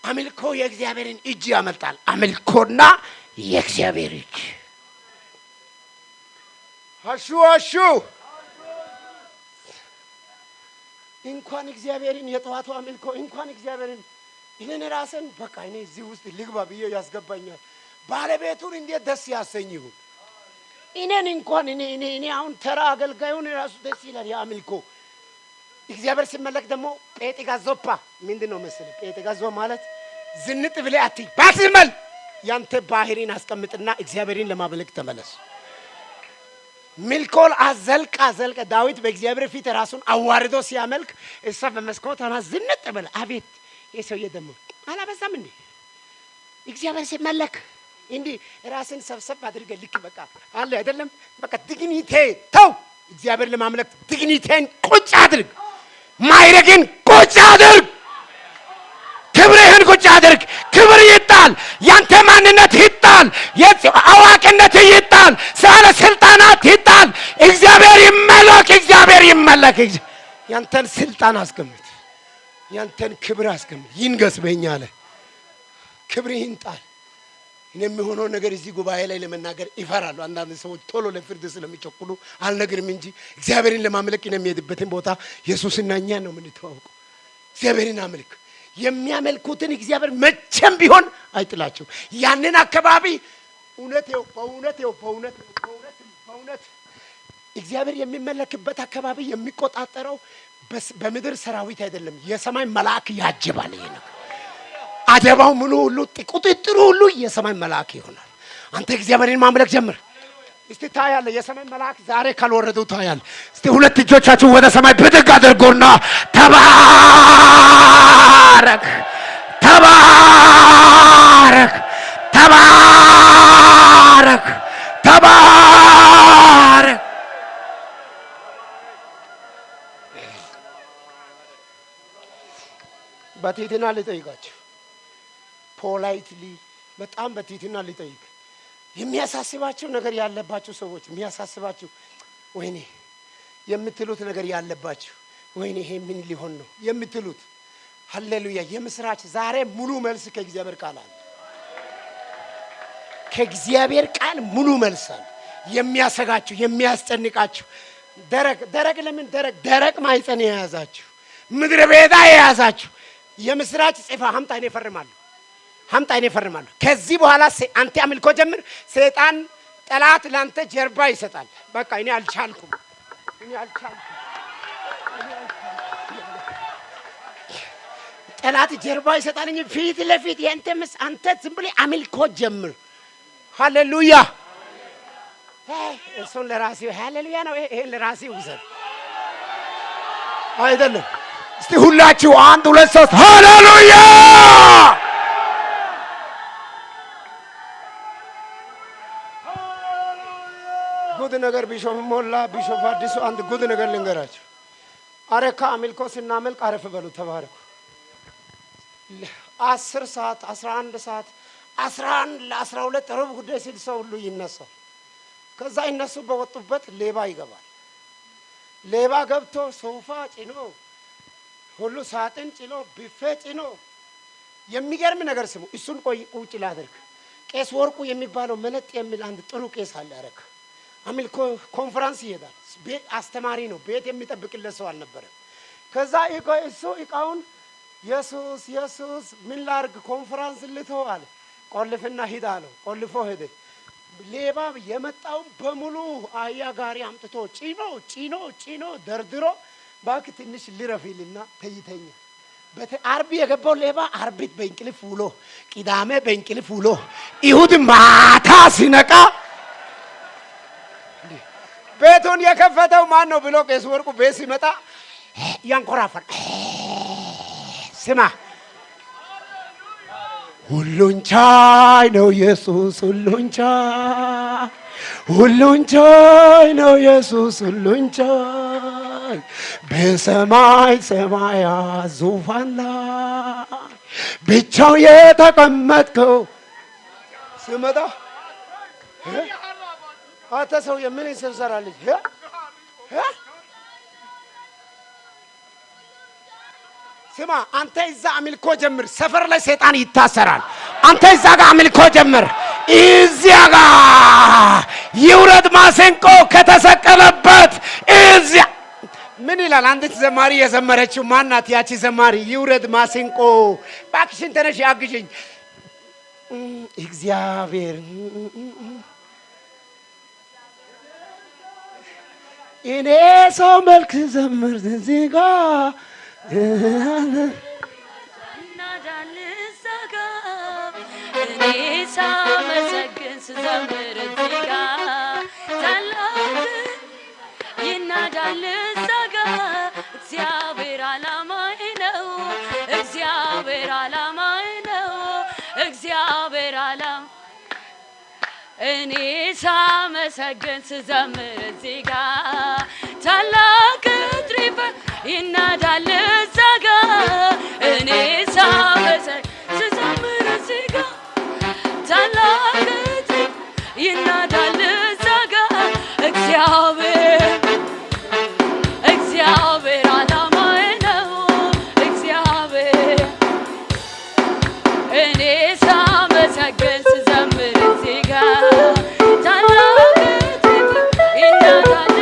A: አምልኮ የእግዚአብሔርን እጅ ያመልጣል። አምልኮና የእግዚአብሔር እጅ አሹ አሹ። እንኳን እግዚአብሔርን የጠዋቱ አምልኮ፣ እንኳን እግዚአብሔርን እኔን ራስን በቃ እኔ እዚህ ውስጥ ልግባ ብዬ ያስገባኛል። ባለቤቱን እንዴት ደስ ያሰኝ ይሁን። እኔን እንኳን እኔ አሁን ተራ አገልጋዩን ራሱ ደስ ይላል የአምልኮ። እግዚአብሔር ሲመለክ ደግሞ ጴጤጋ ዞፓ ምንድን ነው መሰለህ? ጴጤጋ ዞ ማለት ዝንጥ ብለህ አትይ፣ ባትመል ያንተ ባህሪን አስቀምጥና እግዚአብሔርን ለማምለክ ተመለስ። ሚልኮል አዘልቃ ዘልቀ ዳዊት በእግዚአብሔር ፊት ራሱን አዋርዶ ሲያመልክ እሷ በመስኮት ሆና ዝንጥ ብላ፣ አቤት ይህ ሰውዬ ደግሞ አላበዛም እንዴ? እግዚአብሔር ሲመለክ እንዲህ ራስን ሰብሰብ አድርገህ ልክ በቃ አለ አይደለም፣ በቃ dignity ተው። እግዚአብሔር ለማምለክ dignity ን ቁጭ አድርግ፣ ማይረግን ቁጭ አድርግ፣ ክብርህን ቁጭ አድርግ። ክብር ይጣል፣ ያንተ ማንነት ይጣል፣ አዋቂነት ይጣል፣ ስለ ስልጣናት ይጣል። እግዚአብሔር ይመለክ፣ እግዚአብሔር ይመለክ። ያንተን ስልጣን አስቀምጥ፣ ያንተን ክብር አስቀምጥ። ይንገስ በእኛ አለ፣ ክብርህን ጣል። እኔ የሚሆነው ነገር እዚህ ጉባኤ ላይ ለመናገር ይፈራሉ። አንዳንድ ሰዎች ቶሎ ለፍርድ ስለሚቸኩሉ አልነግርም እንጂ እግዚአብሔርን ለማምለክ እኔ የሚሄድበትን ቦታ ኢየሱስና እኛ ነው የምንተዋወቀው። እግዚአብሔርን አምልክ። የሚያመልኩትን እግዚአብሔር መቼም ቢሆን አይጥላቸው። ያንን አካባቢ እውነት ይኸው፣ በእውነት ይኸው፣ በእውነት፣ በእውነት፣ በእውነት እግዚአብሔር የሚመለክበት አካባቢ የሚቆጣጠረው በምድር ሰራዊት አይደለም፣ የሰማይ መልአክ ያጅባል። ይሄ ነገር አጀባው ሙሉ ሁሉ ቁጥጥሩ ሁሉ የሰማይ መልአክ ይሆናል። አንተ እግዚአብሔርን ማምለክ ጀምር። እስቲ ታያለህ፣ የሰማይ መልአክ ዛሬ ካልወረዱ ታያለህ። እስቲ ሁለት እጆቻችሁ ወደ ሰማይ ብድግ አድርጎና ተባረክ፣ ተባረክ፣ ተባረክ፣ ተባረክ። በትህትና ልጠይቃችሁ፣ politely በጣም በትህትና ልጠይቅ። የሚያሳስባችሁ ነገር ያለባችሁ ሰዎች፣ የሚያሳስባችሁ ወይኔ የምትሉት ነገር ያለባችሁ፣ ወይኔ ይሄ ምን ሊሆን ነው የምትሉት፣ ሃሌሉያ፣ የምስራች ዛሬ ሙሉ መልስ ከእግዚአብሔር ቃል አለ። ከእግዚአብሔር ቃል ሙሉ መልስ አለ። የሚያሰጋችሁ፣ የሚያስጨንቃችሁ፣ ደረቅ ደረቅ ለምን ደረቅ ደረቅ ማህፀን የያዛችሁ፣ ምድረ በዳ የያዛችሁ፣ የምስራች ጽፋ አምጣ፣ እኔ እፈርማለሁ፣ አምጣ፣ እኔ እፈርማለሁ። ከዚህ በኋላ አንተ አምልኮ ጀምር። ሰይጣን ጠላት ላንተ ጀርባ ይሰጣል። በቃ እኔ አልቻልኩም፣ እኔ አልቻልኩም። ጠላት ጀርባ ይሰጣል እንጂ ፊት ለፊት የአንተ ምስ አንተ ዝም ብለህ አምልኮ ጀምር። ሃሌሉያ። እሱን ለራሴ ሃሌሉያ ነው። ይሄን ለራሴ ውሰድ አይደለም። እስቲ ሁላችሁ አንድ ሁለት ሶስት ሃሌሉያ። ጉድ ነገር ቢሾፍ ሞላ፣ ቢሾፍ አዲሱ አንድ ጉድ ነገር ልንገራችሁ። አረካ አምልኮ ስናመልክ አረፍ በሉ፣ ተባረኩ። 10 ሰዓት፣ 11 ሰዓት፣ 11 ለ12 ሩብ ጉዳይ ሲል ሰው ሁሉ ይነሳል። ከዛ እነሱ በወጡበት ሌባ ይገባል። ሌባ ገብቶ ሶፋ ጭኖ፣ ሁሉ ሳጥን ጭኖ፣ ቢፌ ጭኖ፣ የሚገርም ነገር ስሙ። እሱን ቆይ ቁጭ ላድርግ። ቄስ ወርቁ የሚባለው መለጥ የሚል አንድ ጥሩ ቄስ አለ። አረካ አምልኮ ኮንፈረንስ ይሄዳል። አስተማሪ ነው። ቤት የሚጠብቅለት ሰው አልነበረም። ከዛ እሱ እቃውን ኢየሱስ ኢየሱስ ምን ላርግ ኮንፈረንስ ልተው አለ። ቆልፍና ሂድ አለው። ቆልፎ ሄደ። ሌባ የመጣው በሙሉ አህያ ጋሪ አምጥቶ ጭኖ ጭኖ ጭኖ ደርድሮ እባክህ ትንሽ ልረፊልና ተይተኛ። አርብ የገባው ሌባ አርቢት በእንቅልፍ ውሎ፣ ቅዳሜ በእንቅልፍ ውሎ፣ እሁድ ማታ ሲነቃ ቤቱን የከፈተው ማን ነው ብሎ ቄስ ወርቁ ቤት ሲመጣ ያንኮራፋል። ስማ፣ ሁሉን ቻይ ነው ኢየሱስ፣ ሁሉን ቻይ፣ ሁሉን ቻይ ነው ኢየሱስ፣ ሁሉን ቻይ፣ በሰማይ ሰማያት ዙፋን ላይ ብቻው የተቀመጥከው። ስመጣ አንተ ሰውዬ ምን ትሰራለች? ስማ፣ አንተ እዛ አምልኮ ጀምር። ሰፈር ላይ ሰይጣን ይታሰራል። አንተ እዛ ጋር አምልኮ ጀምር። እዚያ ጋር ይውረድ ማሰንቆ ከተሰቀለበት እዚያ ምን ይላል? አንዲት ዘማሪ የዘመረችው ማናት? ያቺ ዘማሪ ይውረድ ማሰንቆ፣ እባክሽን ተነሽ አግዥኝ። እግዚአብሔር እኔ ሰው መልክ ዘምር እዚህ ጋር
B: እኔ ሳመሰግን ስዘምር እዚህ ጋር ታላቅ ይናዳል እዛ ጋር። እግዚአብሔር ዓላማዬ ነው፣ እግዚአብሔር ዓላማዬ ነው፣ እግዚአብሔር ዓላማ። እኔ ሳመሰግን ስዘምር እዚህ ጋር ታላቅ ትሪፈ ይናዳል እዛ ጋር። እኔ ሳመሰግን ስዘምር እዚህ ጋር ታላቅ ትሪፈ ይናዳል እዛ ጋር። እግዚአብሔር፣ እግዚአብሔር ዓላማዬ ነው፣ እግዚአብሔር። እኔ ሳመሰግን ስዘምር እዚህ ጋር ታላቅ ትሪፈ ይናዳል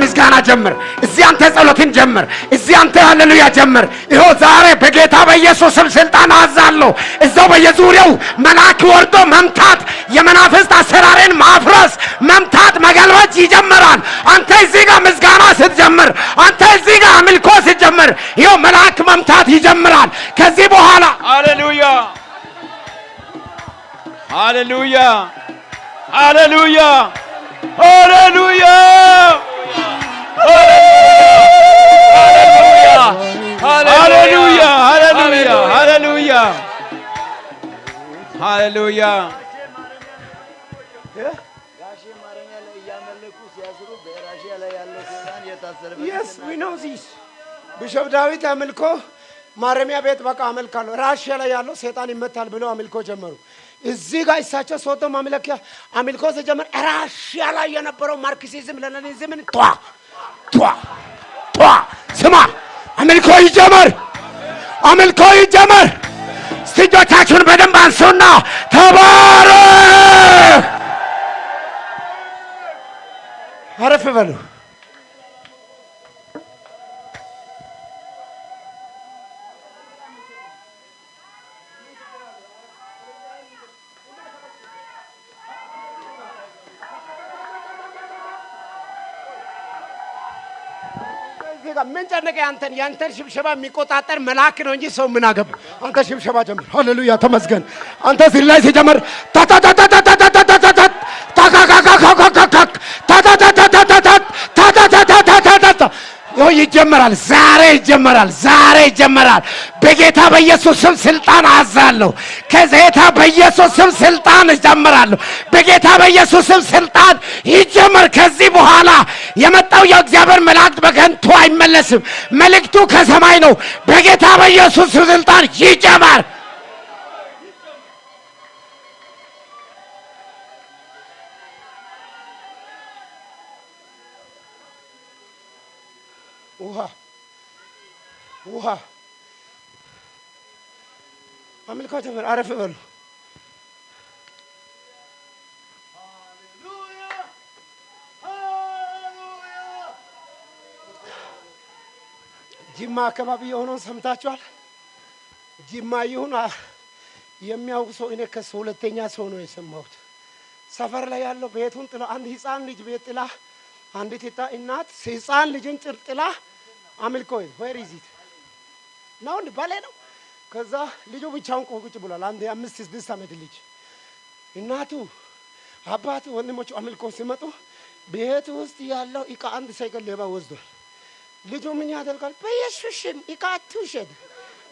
A: ምስጋና ጀምር። እዚህ አንተ ጸሎትን ጀምር። እዚህ አንተ ሃሌሉያ ጀምር። ይኸው ዛሬ በጌታ በኢየሱስ ስም ስልጣን አዛለሁ። እዛው በየዙሪያው መልአክ ወርዶ መምታት፣ የመናፍስት አሰራርን ማፍረስ፣ መምታት፣ መገልበጥ ይጀምራል። አንተ እዚህ ጋር ምስጋና ስትጀምር፣ አንተ እዚህ ጋር አምልኮ ስትጀምር፣ ይኸው መልአክ መምታት ይጀምራል። ከዚህ በኋላ
C: ሃሌሉያ ሃሌሉያ ሃሌሉያ ሃሌሉያ ሃሌሉያ ሃሌሉያ ሃሌሉያ ሃሌሉያ።
D: ጋሼ ማረሚያ ላይ እያመለኩ ሲያስሩ በራሽያ ላይ ያለው ሰይጣን የታሰረበት
A: Yes, we know this. Bishop ዳዊት አምልኮ ማረሚያ ቤት በቃ አመልካለሁ፣ ራሽያ ላይ ያለው ሰይጣን ይመታል ብለው አምልኮ ጀመሩ። እዚህ ጋር እሳቸው ሶቶ ማምለኪያ አምልኮ ሲጀመር ራሽያ ላይ የነበረው ማርክሲዝም ሌኒኒዝምን ቷ ቷ ቷ። ስማ፣ አምልኮ ይጀመር፣ አምልኮ ይጀመር። እስቲ እጆቻችሁን በደንብ አንሱና ተባረክ። አረፍ በሉ። እዚህ ጋር ምን ጨነቀ? ያንተን ያንተን ሽብሸባ የሚቆጣጠር መልአክ ነው እንጂ ሰው ምን አገባ? አንተ ሽብሸባ ጀምር። ሃሌሉያ ተመስገን። አንተ እዚህ ላይ ሲጀምር ታታታታታታታታታ ታካካካካካካክ ታታታታታታ ታታታታታታ ይኸው ይጀመራል። ዛሬ ይጀመራል። ዛሬ ይጀመራል። በጌታ በኢየሱስ ስም ስልጣን አዛለሁ። ከጌታ በኢየሱስ ስም ስልጣን እጀምራለሁ። በጌታ በኢየሱስ ስም ስልጣን ይጀመር። ከዚህ በኋላ የመጣው የእግዚአብሔር መላእክት በከንቱ አይመለስም። መልእክቱ ከሰማይ ነው። በጌታ በኢየሱስ ስም ስልጣን ይጀመር። ውሃ ውሃ አምልኮ ጀምር። አረፍ በሉ። ጅማ አካባቢ የሆነውን ሰምታችኋል። ጅማ ይሁን የሚያውቅ ሰው እኔ ከሱ ሁለተኛ ሰው ነው የሰማሁት። ሰፈር ላይ ያለው ቤቱን ጥላ አንድ ህፃን ልጅ ቤት ጥላ አንዲት እናት ህፃን ልጅን ጥላ አምልኮ where is it ነው እንዴ ባሌ ነው። ከዛ ልጁ ብቻውን ቁጭ ብሏል። አንድ የ5 6 ዓመት ልጅ እናቱ አባቱ ወንድሞቹ አምልኮ ሲመጡ ቤት ውስጥ ያለው እቃ አንድ ሳይቀር ሌባ ወስዷል። ልጁ ምን ያደርጋል? በኢየሱስም እቃ አትውሰድ፣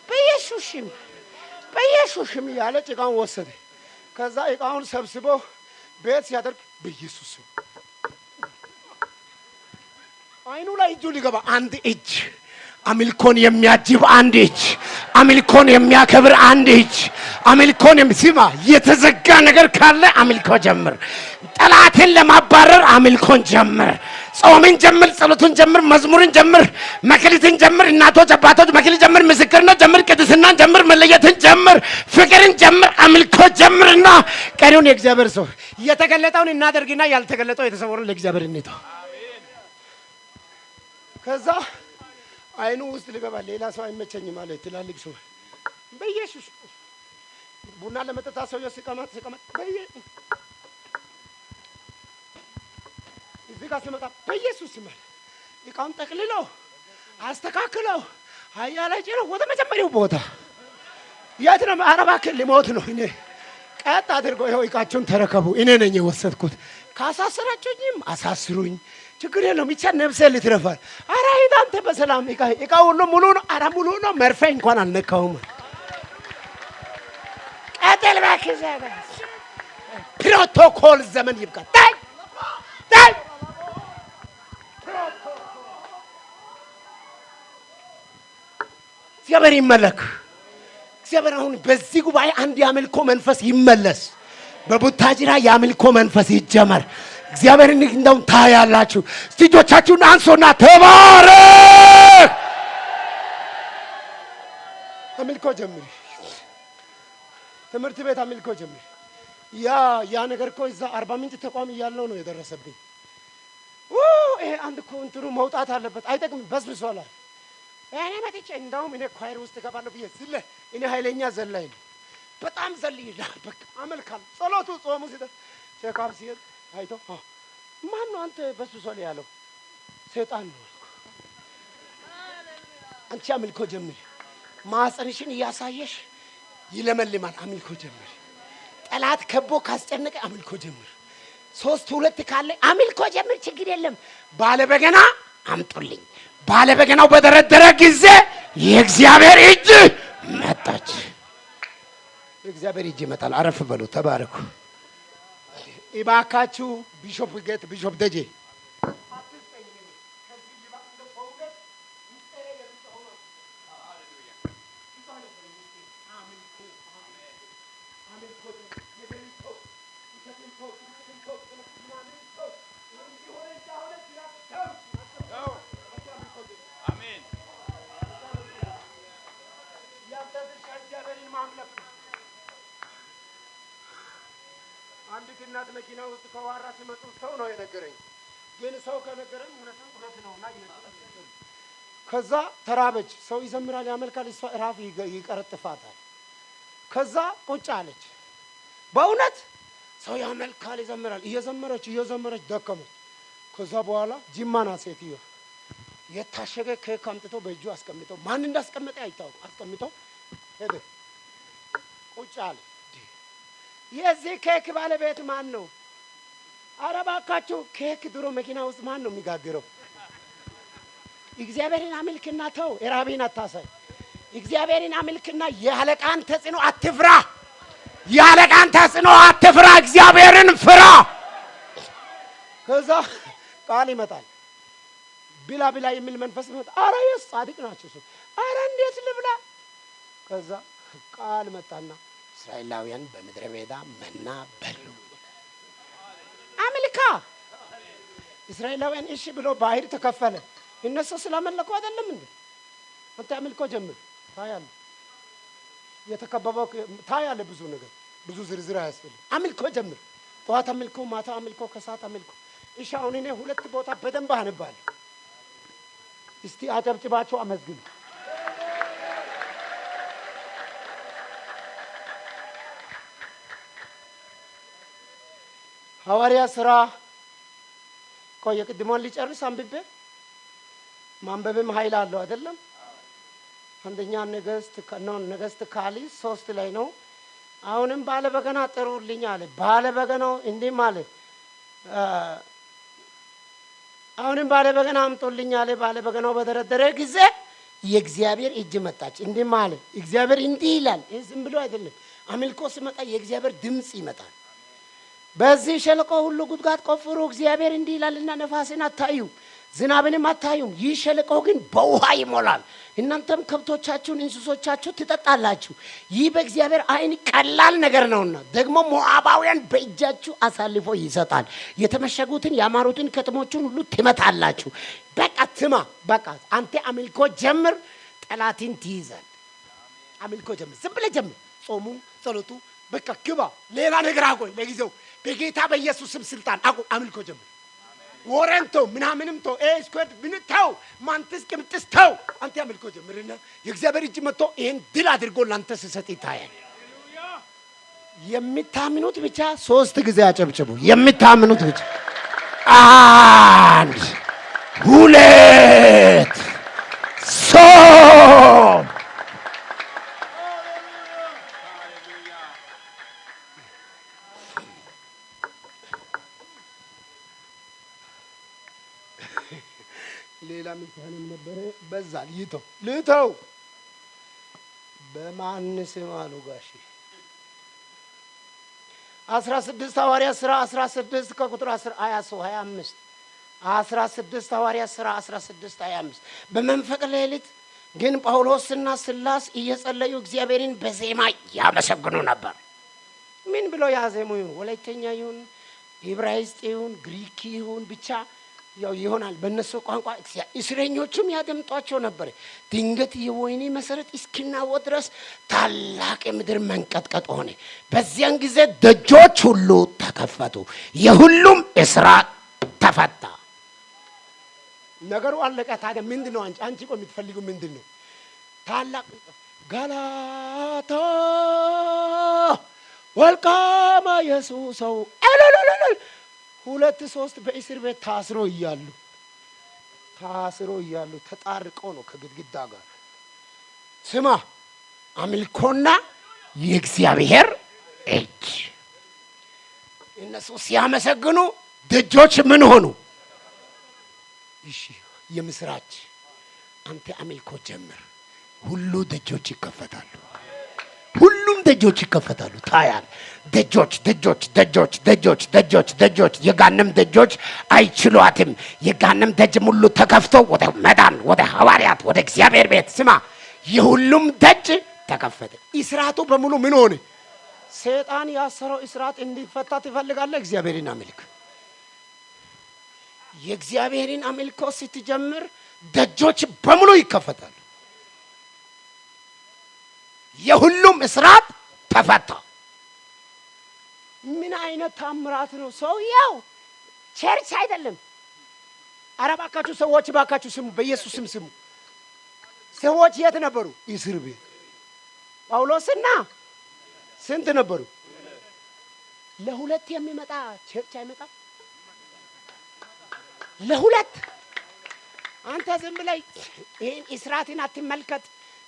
A: በኢየሱስም በኢየሱስም እያለ ጭቃውን ወሰደ። ከዛ እቃውን ሰብስቦ ቤት ሲያደርግ በኢየሱስም አይኑ ላይ እጁ ሊገባ አንድ እጅ አምልኮን የሚያጅብ አንድ እጅ አምልኮን የሚያከብር አንድ እጅ አምልኮን ስማ፣ የተዘጋ ነገር ካለ አምልኮ ጀምር። ጠላትን ለማባረር አምልኮን ጀምር። ጾምን ጀምር፣ ጸሎቱን ጀምር፣ መዝሙርን ጀምር፣ መክሊትን ጀምር። እናቶች አባቶች መክሊት ጀምር፣ ምስክርነት ጀምር፣ ቅድስናን ጀምር፣ መለየትን ጀምር፣ ፍቅርን ጀምር፣ አምልኮ ጀምርና ቀሪውን የእግዚአብሔር ሰው የተገለጠውን እናደርግና ያልተገለጠው የተሰወረውን ለእግዚአብሔር እንተው። ከዛ አይኑ ውስጥ ሊገባ ሌላ ሰው አይመቸኝም አለ። ትላልቅ ሰው በኢየሱስ ቡና ለመጠጣት ሰውየው ሲቀመጥ ሲቀመጥ እዚህ ጋር ሲመጣ በኢየሱስ ስም አለ። እቃውን ጠቅልሎ አስተካክለው አህያ ላይ ጭነው ወደ መጀመሪያው ቦታ የት ነው? ኧረ እባክህ ሊሞት ነው። እኔ ቀጥ አድርጎ ይኸው እቃቸውን ተረከቡ። እኔ ነኝ የወሰድኩት። ካሳሰራችሁኝም አሳስሩኝ፣ ችግር የለውም። ብቻ ነፍሴ ልትረፋል። ኧረ ሂድ አንተ በሰላም እቃ እቃ ሁሉ ሙሉ ነው። ኧረ ሙሉ ነው። መርፌ እንኳን አልነካውም። ቀጥል እባክህ። እዛ ጋር ፕሮቶኮል ዘመን ይብቃ። ታይ ታይ እግዚአብሔር ይመለክ። እግዚአብሔር አሁን በዚህ ጉባኤ አንድ የአምልኮ መንፈስ ይመለስ። በቡታጅራ የአምልኮ መንፈስ ይጀመር። እግዚአብሔርን እንደውም ታያላችሁ። እስቲ እጆቻችሁን አንሱና ተባረክ። አምልኮ ጀምሪ። ትምህርት ቤት አምልኮ ጀምሪ። ያ ነገር እኮ እዛ አርባ ምንጭ ተቋም እያለው ነው የደረሰብኝ። ይሄ አንድ እኮ እንትኑ መውጣት አለበት፣ አይጠቅምም፣ በስብሷል አለ። እኔ መጥቼ እንደውም እኔ choir ውስጥ እገባለሁ ብዬ ዝለ እኔ ኃይለኛ ዘላይ ነው። በጣም ዘልይ በቃ አመልካለሁ። ጸሎቱ ጾሙ ሲደርስ checkup ሲሄድ አይቶ ማን ነው አንተ በስብሷል ያለው? ሰይጣን ነው አልኩ። አንቺ አምልኮ ጀምሪ፣ ማህፀንሽን እያሳየሽ ይለመልማል። አምልኮ ጀምሪ። ጠላት ከቦ ካስጨነቀ አምልኮ ጀምር። 3 2 ካለ አምልኮ ጀምር። ችግር የለም። ባለበገና አምጡልኝ። ባለበገናው በደረደረ ጊዜ የእግዚአብሔር እጅ መጣች። የእግዚአብሔር እጅ ይመጣል። አረፍ በሉ፣ ተባረኩ። እባካችሁ ቢሾፕ ጌት ቢሾፕ ደጄ
C: አሜን።
A: ያንተ ድርሻ እግዚአብሔርን ማምለክ ነው። አንዲት እናት መኪና ውስጥ ከዋራ ሲመጡ ሰው ነው የነገረኝ። ግን ሰው ከነገረኝ እውነት እውነት ነውና ከዛ ተራበች። ሰው ይዘምራል፣ ያመልካል፣ እሷ ራፍ ይቀረጥፋታል። ከዛ ቁጭ አለች። በእውነት ሰው ያመልካል፣ ይዘምራል። እየዘመረች እየዘመረች ደከመች። ከዛ በኋላ ጅማ ናት ሴትዮ። የታሸገ ኬክ አምጥቶ በእጁ አስቀምጦ ማን እንዳስቀመጠ አይታወቅም። አስቀምጦ ሄደ። ቁጭ አለ። የዚህ ኬክ ባለቤት ማን ነው? ኧረ እባካችሁ ኬክ ድሮ መኪና ውስጥ ማን ነው የሚጋግረው? እግዚአብሔርን አምልክና ተው፣ የራብህን አታሳይ። እግዚአብሔርን አምልክና የአለቃን ተጽዕኖ አትፍራ። የአለቃን ተጽዕኖ አትፍራ፣ እግዚአብሔርን ፍራ። ከዛ ቃል ይመጣል። ብላ ብላ የሚል መንፈስ ይመጣ። አረ የስ ጻድቅ ናቸው። እሱ አረ እንዴት ልብላ? ከዛ ቃል መጣና እስራኤላውያን በምድረ በዳ መና በሉ። አምልካ እስራኤላውያን እሺ ብሎ ባህር ተከፈለ። እነሱ ስላመለኩ አይደለም እንዴ? አንተ አምልኮ ጀምር፣ ታያለህ። የተከበበው ታያለህ። ብዙ ነገር ብዙ ዝርዝር አያስፈልግም። አምልኮ ጀምር። ጠዋት አምልኮ፣ ማታ አምልኮ፣ ከሰዓት አምልኮ። እሺ አሁን እኔ ሁለት ቦታ በደንብ አነባለሁ። እስቲ አጨብጭባችሁ አመስግኑ። ሐዋርያ ሥራ ቆይ የቅድሟን ሊጨርስ አንብቤ ማንበብም ኃይል አለው አይደለም? አንደኛ ነገሥት ነው ነገሥት ካልዕ 3 ላይ ነው። አሁንም ባለ በገና ጥሩልኝ አለ። ባለ በገናው እንዲህም አለ፣ አሁንም ባለ በገና አምጡልኝ አለ። ባለ በገናው በደረደረ ጊዜ የእግዚአብሔር እጅ መጣች። እንዲህም አለ፣ እግዚአብሔር እንዲህ ይላል። ይህ ዝም ብሎ አይደለም። አምልኮ ሲመጣ የእግዚአብሔር ድምፅ ይመጣል። በዚህ ሸለቆ ሁሉ ጉድጓድ ቆፍሩ፣ እግዚአብሔር እንዲህ ይላልና ነፋስን አታዩም፣ ዝናብንም አታዩም። ይህ ሸለቆ ግን በውሃ ይሞላል፣ እናንተም ከብቶቻችሁን እንስሶቻችሁ ትጠጣላችሁ። ይህ በእግዚአብሔር ዓይን ቀላል ነገር ነውና፣ ደግሞ ሞዓባውያን በእጃችሁ አሳልፎ ይሰጣል። የተመሸጉትን ያማሩትን ከተሞችን ሁሉ ትመታላችሁ። በቃ ትማ፣ በቃ አንተ አምልኮ ጀምር፣ ጠላትን ትይዛል። አምልኮ ጀምር፣ ዝም ብለህ ጀምር። ጾሙ፣ ጸሎቱ በቃ ግባ። ሌላ ነገር አቆይ ለጊዜው በጌታ በኢየሱስ ስም ስልጣን አቁም። አምልኮ ጀምር። ወረን ተው፣ ምናምንም ተው፣ ኤ ስኩዌር ምን ተው፣ ማንትስ ቅምጥስ ተው። አንተ አምልኮ ጀምርና የእግዚአብሔር እጅ መጥቶ ይሄን ድል አድርጎ ላንተ ሲሰጥ ይታያል። የሚታምኑት ብቻ 3 ጊዜ አጨብጭቡ። የሚታምኑት ብቻ 1 2 3። ሌላ ምሳሌም ነበረ በዛ ልተው ልተው። በማን ስም አሉ ጋሺ? 16 ሐዋርያት ሥራ 16 ከቁጥር 10 25 16 ሐዋርያት ሥራ 16 25 በመንፈቀ ሌሊት ግን ጳውሎስና ሲላስ እየጸለዩ እግዚአብሔርን በዜማ ያመሰግኑ ነበር። ምን ብሎ ያዜሙ ይሁን? ወላይተኛ ይሁን ዕብራይስጥ ይሁን ግሪክ ይሁን ብቻ ያው ይሆናል በእነሱ ቋንቋ። እስረኞቹም ያደምጧቸው ነበር። ድንገት የወህኒ መሰረት እስኪናወጥ ድረስ ታላቅ የምድር መንቀጥቀጥ ሆነ። በዚያን ጊዜ ደጆች ሁሉ ተከፈቱ፣ የሁሉም እስራት ተፈታ። ነገሩ አለቀ። ታዲያ ምንድን ነው አንቺ ቆይ የምትፈልጊው ምንድን ነው? ታላቅ ገላታ ወልቃማ ኢየሱሰው እልልልልል ሁለት ሶስት በእስር ቤት ታስሮ እያሉ ተጣርቆ ነው ከግድግዳ ጋር። ስማ፣ አምልኮና የእግዚአብሔር እጅ። እነሱ ሲያመሰግኑ ደጆች ምን ሆኑ? እሺ የምስራች፣ አንተ አምልኮ ጀምር፣ ሁሉ ደጆች ይከፈታሉ። ሁሉም ደጆች ይከፈታሉ። ታያል። ደጆች ደጆች ደጆች ደጆች ደጆች ደጆች የጋንም ደጆች አይችሏትም። የጋንም ደጅ ሙሉ ተከፍቶ ወደ መዳን፣ ወደ ሐዋርያት፣ ወደ እግዚአብሔር ቤት። ስማ፣ የሁሉም ደጅ ተከፈተ። እስራቱ በሙሉ ምን ሆነ? ሰይጣን ያሰረው እስራት እንዲፈታ ትፈልጋለህ? እግዚአብሔርን አምልክ። የእግዚአብሔርን አምልኮ ስትጀምር ደጆች በሙሉ ይከፈታሉ። የሁሉም እስራት ተፈታ። ምን አይነት ታምራት ነው? ሰውየው church አይደለም። ኧረ እባካችሁ ሰዎች እባካችሁ ስሙ፣ በኢየሱስ ስም ስሙ። ሰዎች የት ነበሩ? እስር ቤት። ጳውሎስና ስንት ነበሩ? ለሁለት የሚመጣ church አይመጣም። ለሁለት አንተ ዝም ብለህ ይህን እስራትን አትመልከት፣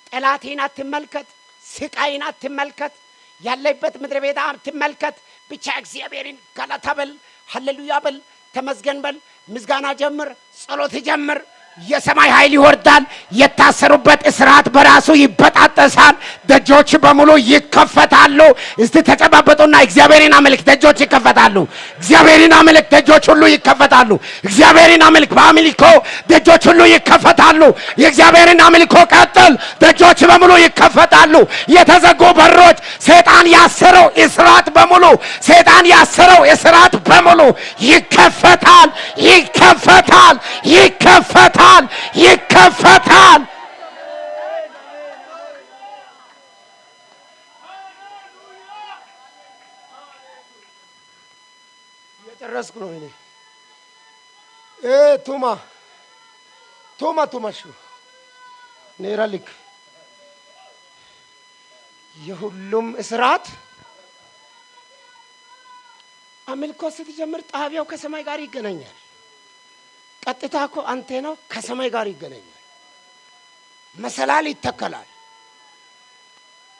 A: ጠላቴን አትመልከት፣ ስቃይን አትመልከት፣ ያለበት ምድረ ቤት አትመልከት። ብቻ እግዚአብሔርን ገለታ በል፣ ሃሌሉያ በል፣ ተመስገን በል፣ ምስጋና ጀምር፣ ጸሎት ጀምር። የሰማይ ኃይል ይወርዳል። የታሰሩበት እስራት በራሱ ይበጣጠሳል። ደጆች በሙሉ ይከፈታሉ። እስቲ ተጨባበጡና እግዚአብሔርን አምልክ፣ ደጆች ይከፈታሉ። እግዚአብሔርን አምልክ፣ ደጆች ሁሉ ይከፈታሉ። እግዚአብሔርን አምልክ፣ በአምልኮ ደጆች ሁሉ ይከፈታሉ። የእግዚአብሔርን አምልኮ ቀጥል፣ ደጆች በሙሉ ይከፈታሉ። የተዘጉ በሮች፣ ሰይጣን ያሰረው እስራት በሙሉ፣ ሰይጣን ያሰረው እስራት በሙሉ ይከፈታል፣ ይከፈታል፣ ይከፈታል፣ ይከፈታል። እየጨረስኩ ነው እኔ። ቱማ ቱማ ቱማሹ ኔራ ልክ የሁሉም እስራት አምልኮ ስትጀምር ጣቢያው ከሰማይ ጋር ይገናኛል። ቀጥታ እኮ አንቴናው ከሰማይ ጋር ይገናኛል። መሰላል ይተከላል።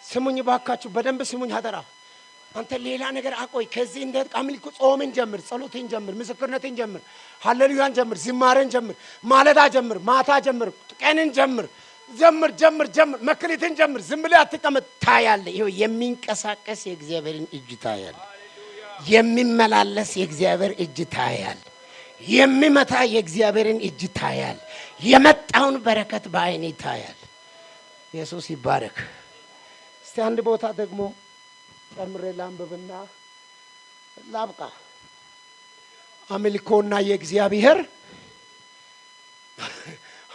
A: ስሙኝ ባካችሁ፣ በደንብ ስሙኝ አደራ። አንተ ሌላ ነገር አቆይ። ከዚህ እንደ አምልኮ ጾምን ጀምር፣ ጸሎትን ጀምር፣ ምስክርነትን ጀምር፣ ሃሌሉያን ጀምር፣ ዝማሬን ጀምር፣ ማለዳ ጀምር፣ ማታ ጀምር፣ ቀንን ጀምር፣ ጀምር ጀምር ጀምር፣ መክሊትን ጀምር። ዝም ብለህ አትቀመጥ። ታያለህ። ይኸው የሚንቀሳቀስ የእግዚአብሔርን እጅ ታያለህ። የሚመላለስ የእግዚአብሔር እጅ ታያለህ። የሚመታ የእግዚአብሔርን እጅ ታያል። የመጣውን በረከት በአይን ይታያል። ኢየሱስ ይባረክ። እስቲ አንድ ቦታ ደግሞ ጨምሬ ላንብብና ላብቃ። አምልኮና የእግዚአብሔር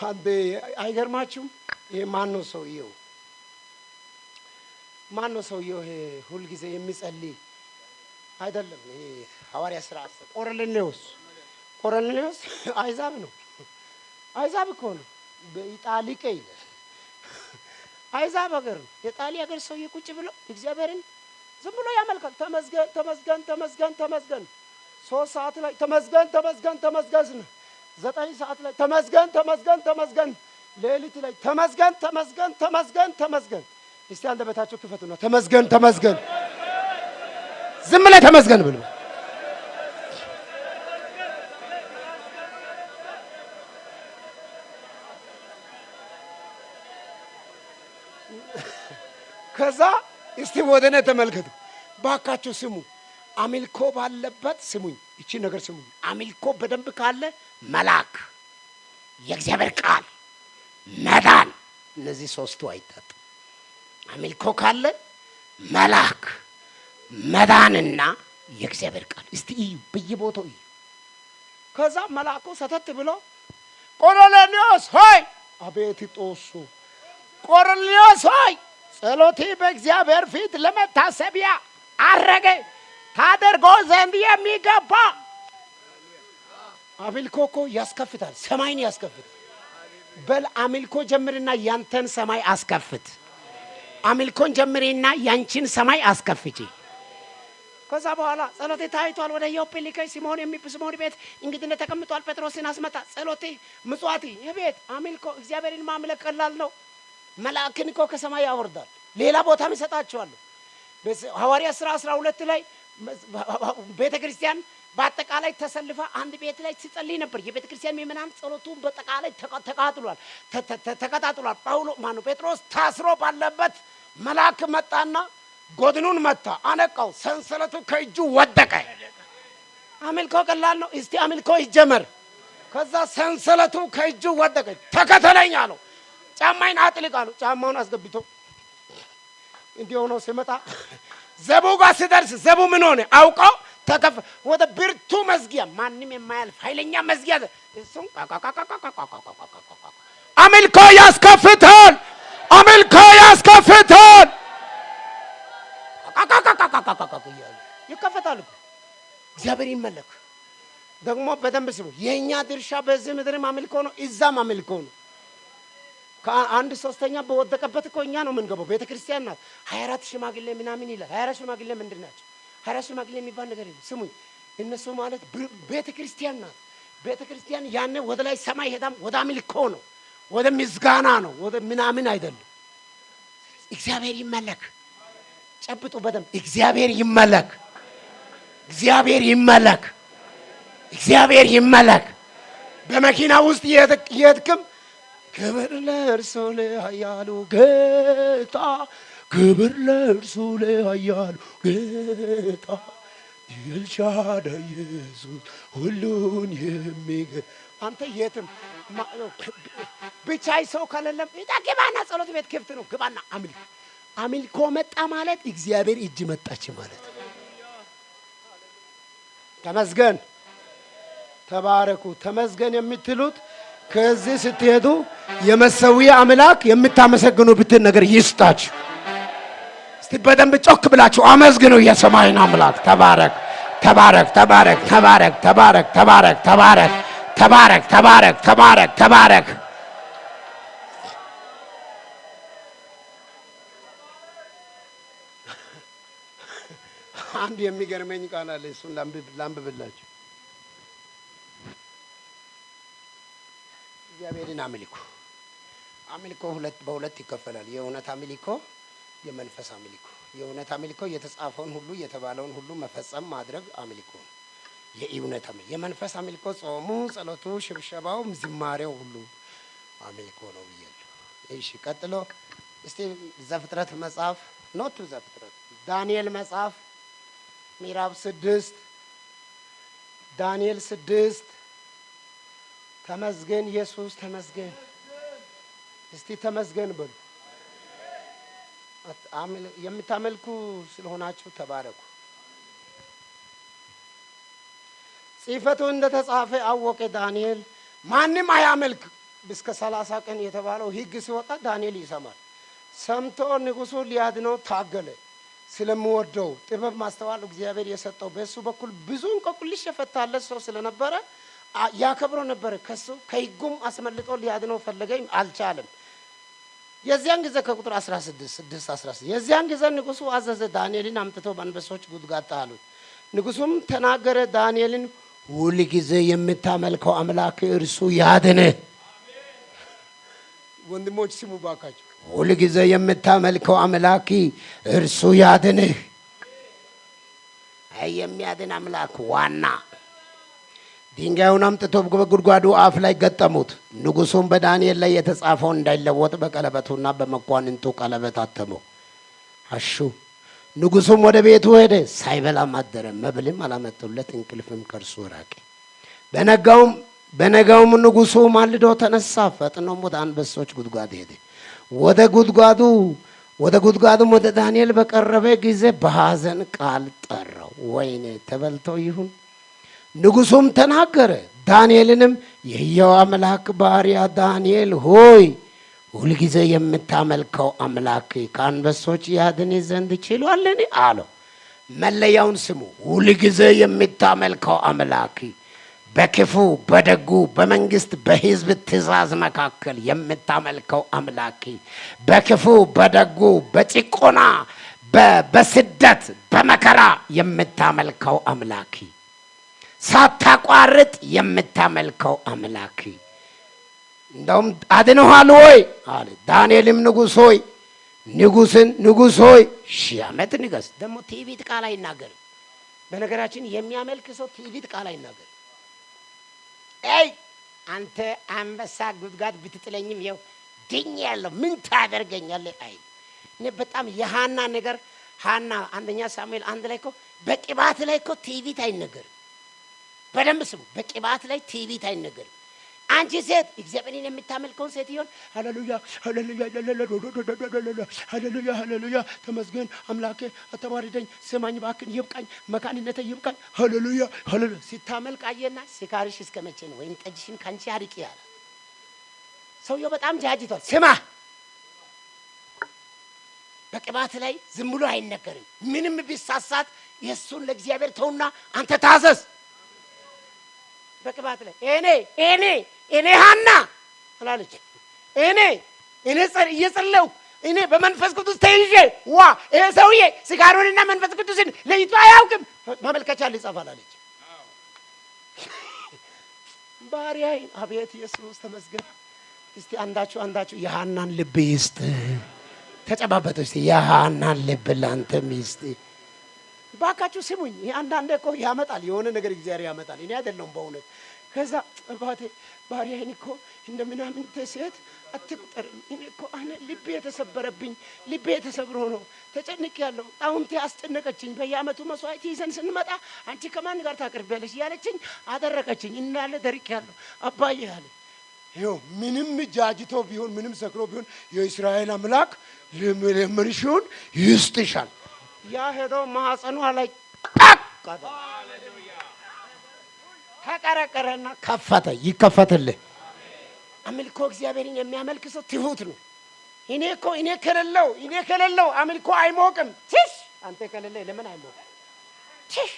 A: አንዴ አይገርማችሁም? ይሄ ማነው ሰውየው? ማነው ሰውየው? ይሄ ሁልጊዜ የሚጸልይ አይደለም። ይሄ ሐዋርያ ሥራ ቆርኔሌዎስ ቆርኔሌዎስ አይዛብ ነው። አይዛብ እኮ ነው። በኢጣሊቄ ይላል። አይዛብ ሀገር ነው። የጣሊ ሀገር ሰውዬ ቁጭ ብሎ እግዚአብሔርን ዝም ብሎ ያመልካል። ተመስገን ተመስገን ተመስገን ተመስገን። 3 ሰዓት ላይ ተመስገን ተመስገን ተመስገን። 9 ሰዓት ላይ ተመስገን ተመስገን ተመስገን። ሌሊት ላይ ተመስገን ተመስገን ተመስገን ተመስገን። እስቲ አንደበታችሁ ክፈቱና ተመስገን ተመስገን። ዝም ብለህ ተመስገን ብሎ ከዛ እስቲ ወደ እኔ ተመልከቱ ባካችሁ፣ ስሙ። አምልኮ ባለበት ስሙኝ፣ እቺ ነገር ስሙኝ። አምልኮ በደንብ ካለ መላክ፣ የእግዚአብሔር ቃል፣ መዳን፣ እነዚህ ሶስቱ አይታጡም። አምልኮ ካለ መላክ፣ መዳንና የእግዚአብሔር ቃል። እስቲ እዩ፣ በየቦታው እዩ። ከዛ መልአኩ ሰተት ብሎ ቆርኔሌዎስ ሆይ፣ አቤት ጦሱ፣ ቆርኔሌዎስ ሆይ ጸሎቴ በእግዚአብሔር ፊት ለመታሰቢያ አረገ፣ ታደርጎ ዘንድ የሚገባ አምልኮ እኮ ያስከፍታል፣ ሰማይን ያስከፍታል። በል አምልኮ ጀምርና ያንተን ሰማይ አስከፍት። አምልኮን ጀምሪና ያንቺን ሰማይ አስከፍቺ። ከዛ በኋላ ጸሎቴ ታይቷል። ወደ ኢዮጴ ልከኝ ሲሞን ስምዖን ቤት እንግድነት ተቀምጧል። ጴጥሮስን አስመጣ። ጸሎቴ ምጽዋቴ የቤት አምልኮ እግዚአብሔርን ማምለክ ቀላል ነው። መልአክን እኮ ከሰማይ ያወርዳል። ሌላ ቦታም ይሰጣቸዋል። ሐዋርያ ሥራ 12 ላይ ቤተ ክርስቲያን በአጠቃላይ ተሰልፋ አንድ ቤት ላይ ሲጸልይ ነበር። የቤተ ክርስቲያን ምእመናን ጸሎቱን በአጠቃላይ ተቃጥሏል፣ ተቀጣጥሏል። ጳውሎ ማነው ጴጥሮስ ታስሮ ባለበት መልአክ መጣና ጎድኑን መታ፣ አነቃው። ሰንሰለቱ ከእጁ ወደቀ። አምልኮ ቀላል ነው። እስቲ አምልኮ ይጀመር። ከዛ ሰንሰለቱ ከእጁ ወደቀ። ተከተለኝ አለው። ጫማይን አጥልቅ አለው። ጫማውን አስገብቶ እንዲህ ሆኖ ሲመጣ ዘቡ ጋር ሲደርስ ዘቡ ምን ሆነ አውቀው ተከፈ ወደ ብርቱ መዝጊያ፣ ማንም የማያልፍ ኃይለኛ መዝጊያ። እሱም አምልኮ ያስከፍታል። አምልኮ ያስከፍታል። እያሉ ይከፈታል እኮ። እግዚአብሔር ይመለክ። ደግሞ በደንብ ስሙ። የእኛ ድርሻ በዚህ ምድርም አምልኮ ነው፣ እዛም አምልኮ ነው። ከአንድ ሶስተኛ በወደቀበት እኮ እኛ ነው የምንገባው። ቤተ ክርስቲያን ናት። 24 ሽማግሌ ምናምን ይላል። 24 ሽማግሌ ምንድን ናቸው? 24 ሽማግሌ የሚባል ነገር የለም። ስሙኝ፣ እነሱ ማለት ቤተ ክርስቲያን ናት። ቤተ ክርስቲያን ያኔ ወደ ላይ ሰማይ ሄዳም ወደ አምልኮ ነው፣ ወደ ምስጋና ነው፣ ወደ ምናምን አይደለም። እግዚአብሔር ይመለክ። ጨብጡ በደንብ። እግዚአብሔር ይመለክ። እግዚአብሔር ይመለክ። እግዚአብሔር ይመለክ። በመኪና ውስጥ የሄድክም ክብር ለእርሱ ለኃያሉ ጌታ፣ ክብር ለእርሱ ለኃያሉ ጌታ፣ ኤልሻዳይ ኢየሱስ ሁሉን የሚገ አንተ የትም ብቻይ ሰው ከሌለም ግባና ጸሎት ቤት ክፍት ነው። ግባና አምልክ። አምልኮ መጣ ማለት እግዚአብሔር እጅ መጣች ማለት ነው። ተመስገን፣ ተባረኩ። ተመስገን የምትሉት ከዚህ ስትሄዱ የመሰዊያ አምላክ የምታመሰግኑበትን ነገር ይስጣችሁ። እስቲ በደንብ ጮክ ብላችሁ አመስግኑ የሰማይን አምላክ። ተባረክ፣ ተባረክ፣ ተባረክ፣ ተባረክ፣ ተባረክ፣ ተባረክ፣ ተባረክ፣ ተባረክ፣ ተባረክ፣ ተባረክ፣ ተባረክ። አንድ የሚገርመኝ ቃል አለ። እሱን ላንብብላችሁ። እግዚአብሔርን አምልኩ። አምልኮ በሁለት ይከፈላል። የእውነት አምልኮ፣ የመንፈስ አምልኮ። የእውነት አምልኮ የተጻፈውን ሁሉ የተባለውን ሁሉ መፈጸም ማድረግ አምልኮ ነው። የእውነት አምልኮ። የመንፈስ አምልኮ ጾሙ፣ ጸሎቱ፣ ሽብሸባው፣ ዝማሬው ሁሉ አምልኮ ነው ብያለሁ። እሺ፣ ቀጥሎ እስቲ ዘፍጥረት መጽሐፍ ኖት ዘፍጥረት ዳንኤል መጽሐፍ ምዕራፍ 6 ዳንኤል 6 ተመስገን ኢየሱስ ተመስገን። እስቲ ተመስገን በሉ። የምታመልኩ ስለሆናችሁ ተባረኩ። ጽሕፈቱ እንደተጻፈ አወቀ ዳንኤል። ማንም አያመልክ እስከ 30 ቀን የተባለው ሕግ ሲወጣ ዳንኤል ይሰማል። ሰምቶ ንጉሱ ሊያድነው ታገለ። ስለምወደው ጥበብ ማስተዋል እግዚአብሔር የሰጠው በሱ በኩል ብዙ እንቆቅልሽ የፈታለት ሰው ስለነበረ ያከብሮ ነበር። ከሱ ከሕጉም አስመልጦ ሊያድነው ፈለገ፣ አልቻለም። የዚያን ጊዜ ከቁጥር 16 6 16 የዚያን ጊዜ ንጉሱ አዘዘ፣ ዳንኤልን አምጥተው በአንበሶች ጉድጓድ ጣሉት። ንጉሱም ተናገረ ዳንኤልን፣ ሁል ጊዜ የምታመልከው አምላክ እርሱ ያድንህ። ወንድሞች ስሙ ባካችሁ። ሁል ጊዜ የምታመልከው አምላክ እርሱ ያድንህ። አይ የሚያድን አምላክ ዋና። ድንጋዩን አምጥቶ በጉድጓዱ አፍ ላይ ገጠሙት። ንጉሱም በዳንኤል ላይ የተጻፈውን እንዳይለወጥ በቀለበቱና በመኳንንቱ ቀለበት አተመው። አሹ ንጉሱም ወደ ቤቱ ሄደ፣ ሳይበላም አደረ። መብልም አላመጡለት፣ እንቅልፍም ከእርሱ ራቀ። በነጋውም ንጉሱ ማልዶ ተነሳ፣ ፈጥኖም ወደ አንበሶች ጉድጓድ ሄደ። ወደ ጉድጓዱም ወደ ዳንኤል በቀረበ ጊዜ በሐዘን ቃል ጠራው። ወይኔ ተበልቶ ይሁን። ንጉሱም ተናገረ፣ ዳንኤልንም የሕያው አምላክ ባሪያ ዳንኤል ሆይ ሁልጊዜ የምታመልከው አምላክ ከአንበሶች ያድን ዘንድ ችሏልን? አለው። መለያውን ስሙ። ሁልጊዜ የምታመልከው አምላክ በክፉ በደጉ በመንግስት በህዝብ ትእዛዝ መካከል የምታመልከው አምላክ፣ በክፉ በደጉ በጭቆና በስደት በመከራ የምታመልከው አምላክ፣ ሳታቋርጥ የምታመልከው አምላክ እንደውም አድንኋል ወይ አለ። ዳንኤልም ንጉሥ ሆይ፣ ንጉስን ንጉሥ ሆይ 1000 ዓመት ንገስ። ደግሞ ትዕቢት ቃል አይናገርም። በነገራችን የሚያመልክ ሰው ትዕቢት ቃል አይናገርም። አይ አንተ አንበሳ ጉድጓድ ብትጥለኝም ይኸው ድኛለሁ፣ ምን ታደርገኛለህ? አይ እኔ በጣም የሃና ነገር፣ ሃና 1 ሳሙኤል 1 ላይ እኮ በቅባት ላይ እኮ ትዕቢት አይነገርም። በደንብ ስሙ። በቅባት ላይ ትዕቢት አይነገርም። አንቺ ሴት እግዚአብሔርን የምታመልከውን ሴትዮን ሃሌሉያ ሃሌሉያ ሃሌሉያ ሃሌሉያ ተመስገን አምላኬ አተባርደኝ ስማኝ እባክህን ይብቃኝ መካንነቴ ይብቃኝ ሃሌሉያ ሃሌሉያ ስታመልክ አየና ስካርሽ እስከ መቼ ነው? ወይን ጠጅሽን ካንቺ አርቂ አለ። ሰውየው በጣም ጃጅቷል። ስማ፣ በቅባት ላይ ዝም ብሎ አይነገርም። ምንም ቢሳሳት የእሱን ለእግዚአብሔር ተውና አንተ ታዘዝ። በቅባት ላይ እኔ ሀና አላለች። እኔ እየጸለይኩ እኔ በመንፈስ ቅዱስ ተይዤ ዋ ይሄ ሰውዬ ስካሩንና መንፈስ ቅዱስን ለይቶ አያውቅም፣ ማመልከቻ ልጻፍ አላለች። ባሪያዬን አቤት ኢየሱስ ተመስገን። እስቲ አንዳችሁ አንዳችሁ የሃናን ልብ ይስጥ። ተጨባበጡ እስቲ፣ የሃናን ልብ ላንተም ይስጥ። ባካችሁ ስሙኝ። ይሄ አንዳንዴ እኮ ያመጣል የሆነ ነገር እግዚአብሔር ያመጣል። እኔ አይደለሁም በእውነት። ከዛ አባቴ ባሪያዬን እኮ እንደ ምናምንቴ ሴት አትቁጠርም። እኔ እኮ አነ ልቤ የተሰበረብኝ፣ ልቤ የተሰብሮ ነው፣ ተጨንቄያለሁ። ጣውንቴ አስጨነቀችኝ። በየዓመቱ መስዋዕት ይዘን ስንመጣ አንቺ ከማን ጋር ታቀርቢያለሽ እያለችኝ አደረቀችኝ። እንዳለ ደርቄያለሁ አባዬ አለ። ይኸው ምንም ጃጅቶ ቢሆን፣ ምንም ሰክሮ ቢሆን የእስራኤል አምላክ ለመንሽውን ይስጥሻል። ያ ሄዶ ማህፀኗ ላይ ጣቅ ተቀረቀረና ከፈተ። ይከፈትልህ። አምልኮ እግዚአብሔርን የሚያመልክ ሰው ትሁት ነው። እኔ እኮ እኔ ከሌለው አምልኮ አይሞቅም። ቲሽ አንተ ከሌለ ለምን አይሞቅም? ቲሽ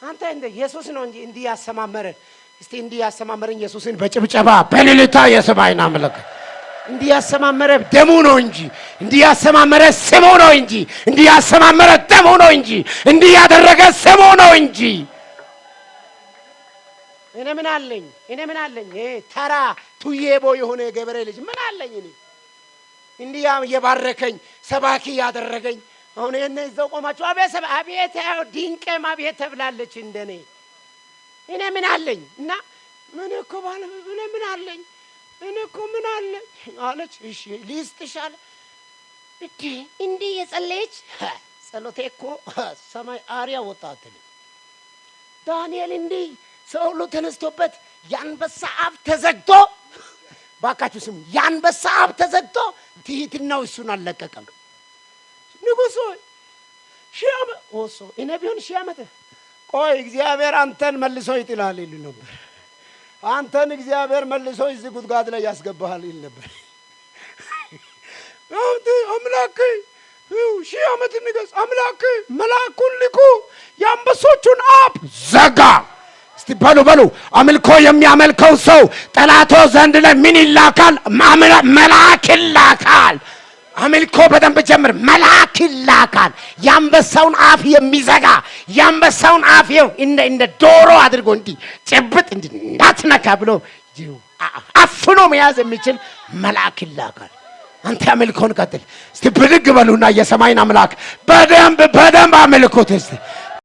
A: አንተ እንደ ኢየሱስ ነው እንጂ እንዲህ ያሰማመረን። እስቲ እንዲህ ያሰማመረን ኢየሱስን በጭብጨባ በእልልታ የሰማይን አምላክ እንዲህ ያሰማመረ ደሙ ነው እንጂ፣ እንዲህ ያሰማመረ ስሙ ነው እንጂ፣ እንዲህ ያሰማመረ ደሙ ነው እንጂ፣ እንዲህ ያደረገ ስሙ ነው እንጂ። እኔ ምን አለኝ? እኔ ምን አለኝ? ይሄ ተራ ቱዬቦ የሆነ የገበሬ ልጅ ምን አለኝ? እኔ እንዲህ የባረከኝ፣ ሰባኪ ያደረገኝ፣ አሁን ይሄን እዛው ቆማችሁ አቤት አቤት ያው ድንቄም አቤት ተብላለች። እንደኔ እኔ ምን አለኝ? እና ምን እኮ ባለ እኔ ምን አለኝ? እኔ እኮ ምን አለኝ አለች። እሺ ሊስጥሽ አለ። እንዴ እንዲህ የጸለየች ጸሎቴ እኮ ሰማይ አሪያ ወጣ አትልም። ዳንኤል እንዲህ ሰው ሁሉ ተነስቶበት የአንበሳ አፍ ተዘግቶ፣ ባካችሁ ስሙ፣ የአንበሳ አፍ ተዘግቶ ትህትናው እሱን አልለቀቀም። ንጉሥ ሆይ 1000 ዓመት ወሶ እኔ ቢሆን 1000 ዓመት ቆይ እግዚአብሔር አንተን መልሶ ይጥልሃል ይል ነበር። አንተን እግዚአብሔር መልሶ እዚህ ጉድጓድ ላይ ያስገባሃል ይል ነበር። አንተ አምላክ 1000 ዓመት ንገስ፣ አምላክ መልአኩን ልኮ የአንበሶቹን አፍ ዘጋ። እስቲ በሉ በሉ፣ አምልኮ የሚያመልከው ሰው ጠላቶ ዘንድ ላይ ምን ይላካል? መልአክ ይላካል። አምልኮ በደንብ ጀምር። መልአክ ይላካል። የአንበሳውን አፍ የሚዘጋ፣ የአንበሳውን አፍ ይኸው እንደ ዶሮ አድርጎ እንዲህ ጭብጥ እንዲህ እንዳትነካ ብሎ አፍኖ መያዝ የሚችል መልአክ ይላካል። አንተ አምልኮን ቀጥል። እስቲ ብድግ በሉና የሰማይን አምላክ በደንብ በደንብ አምልኩት እስቲ።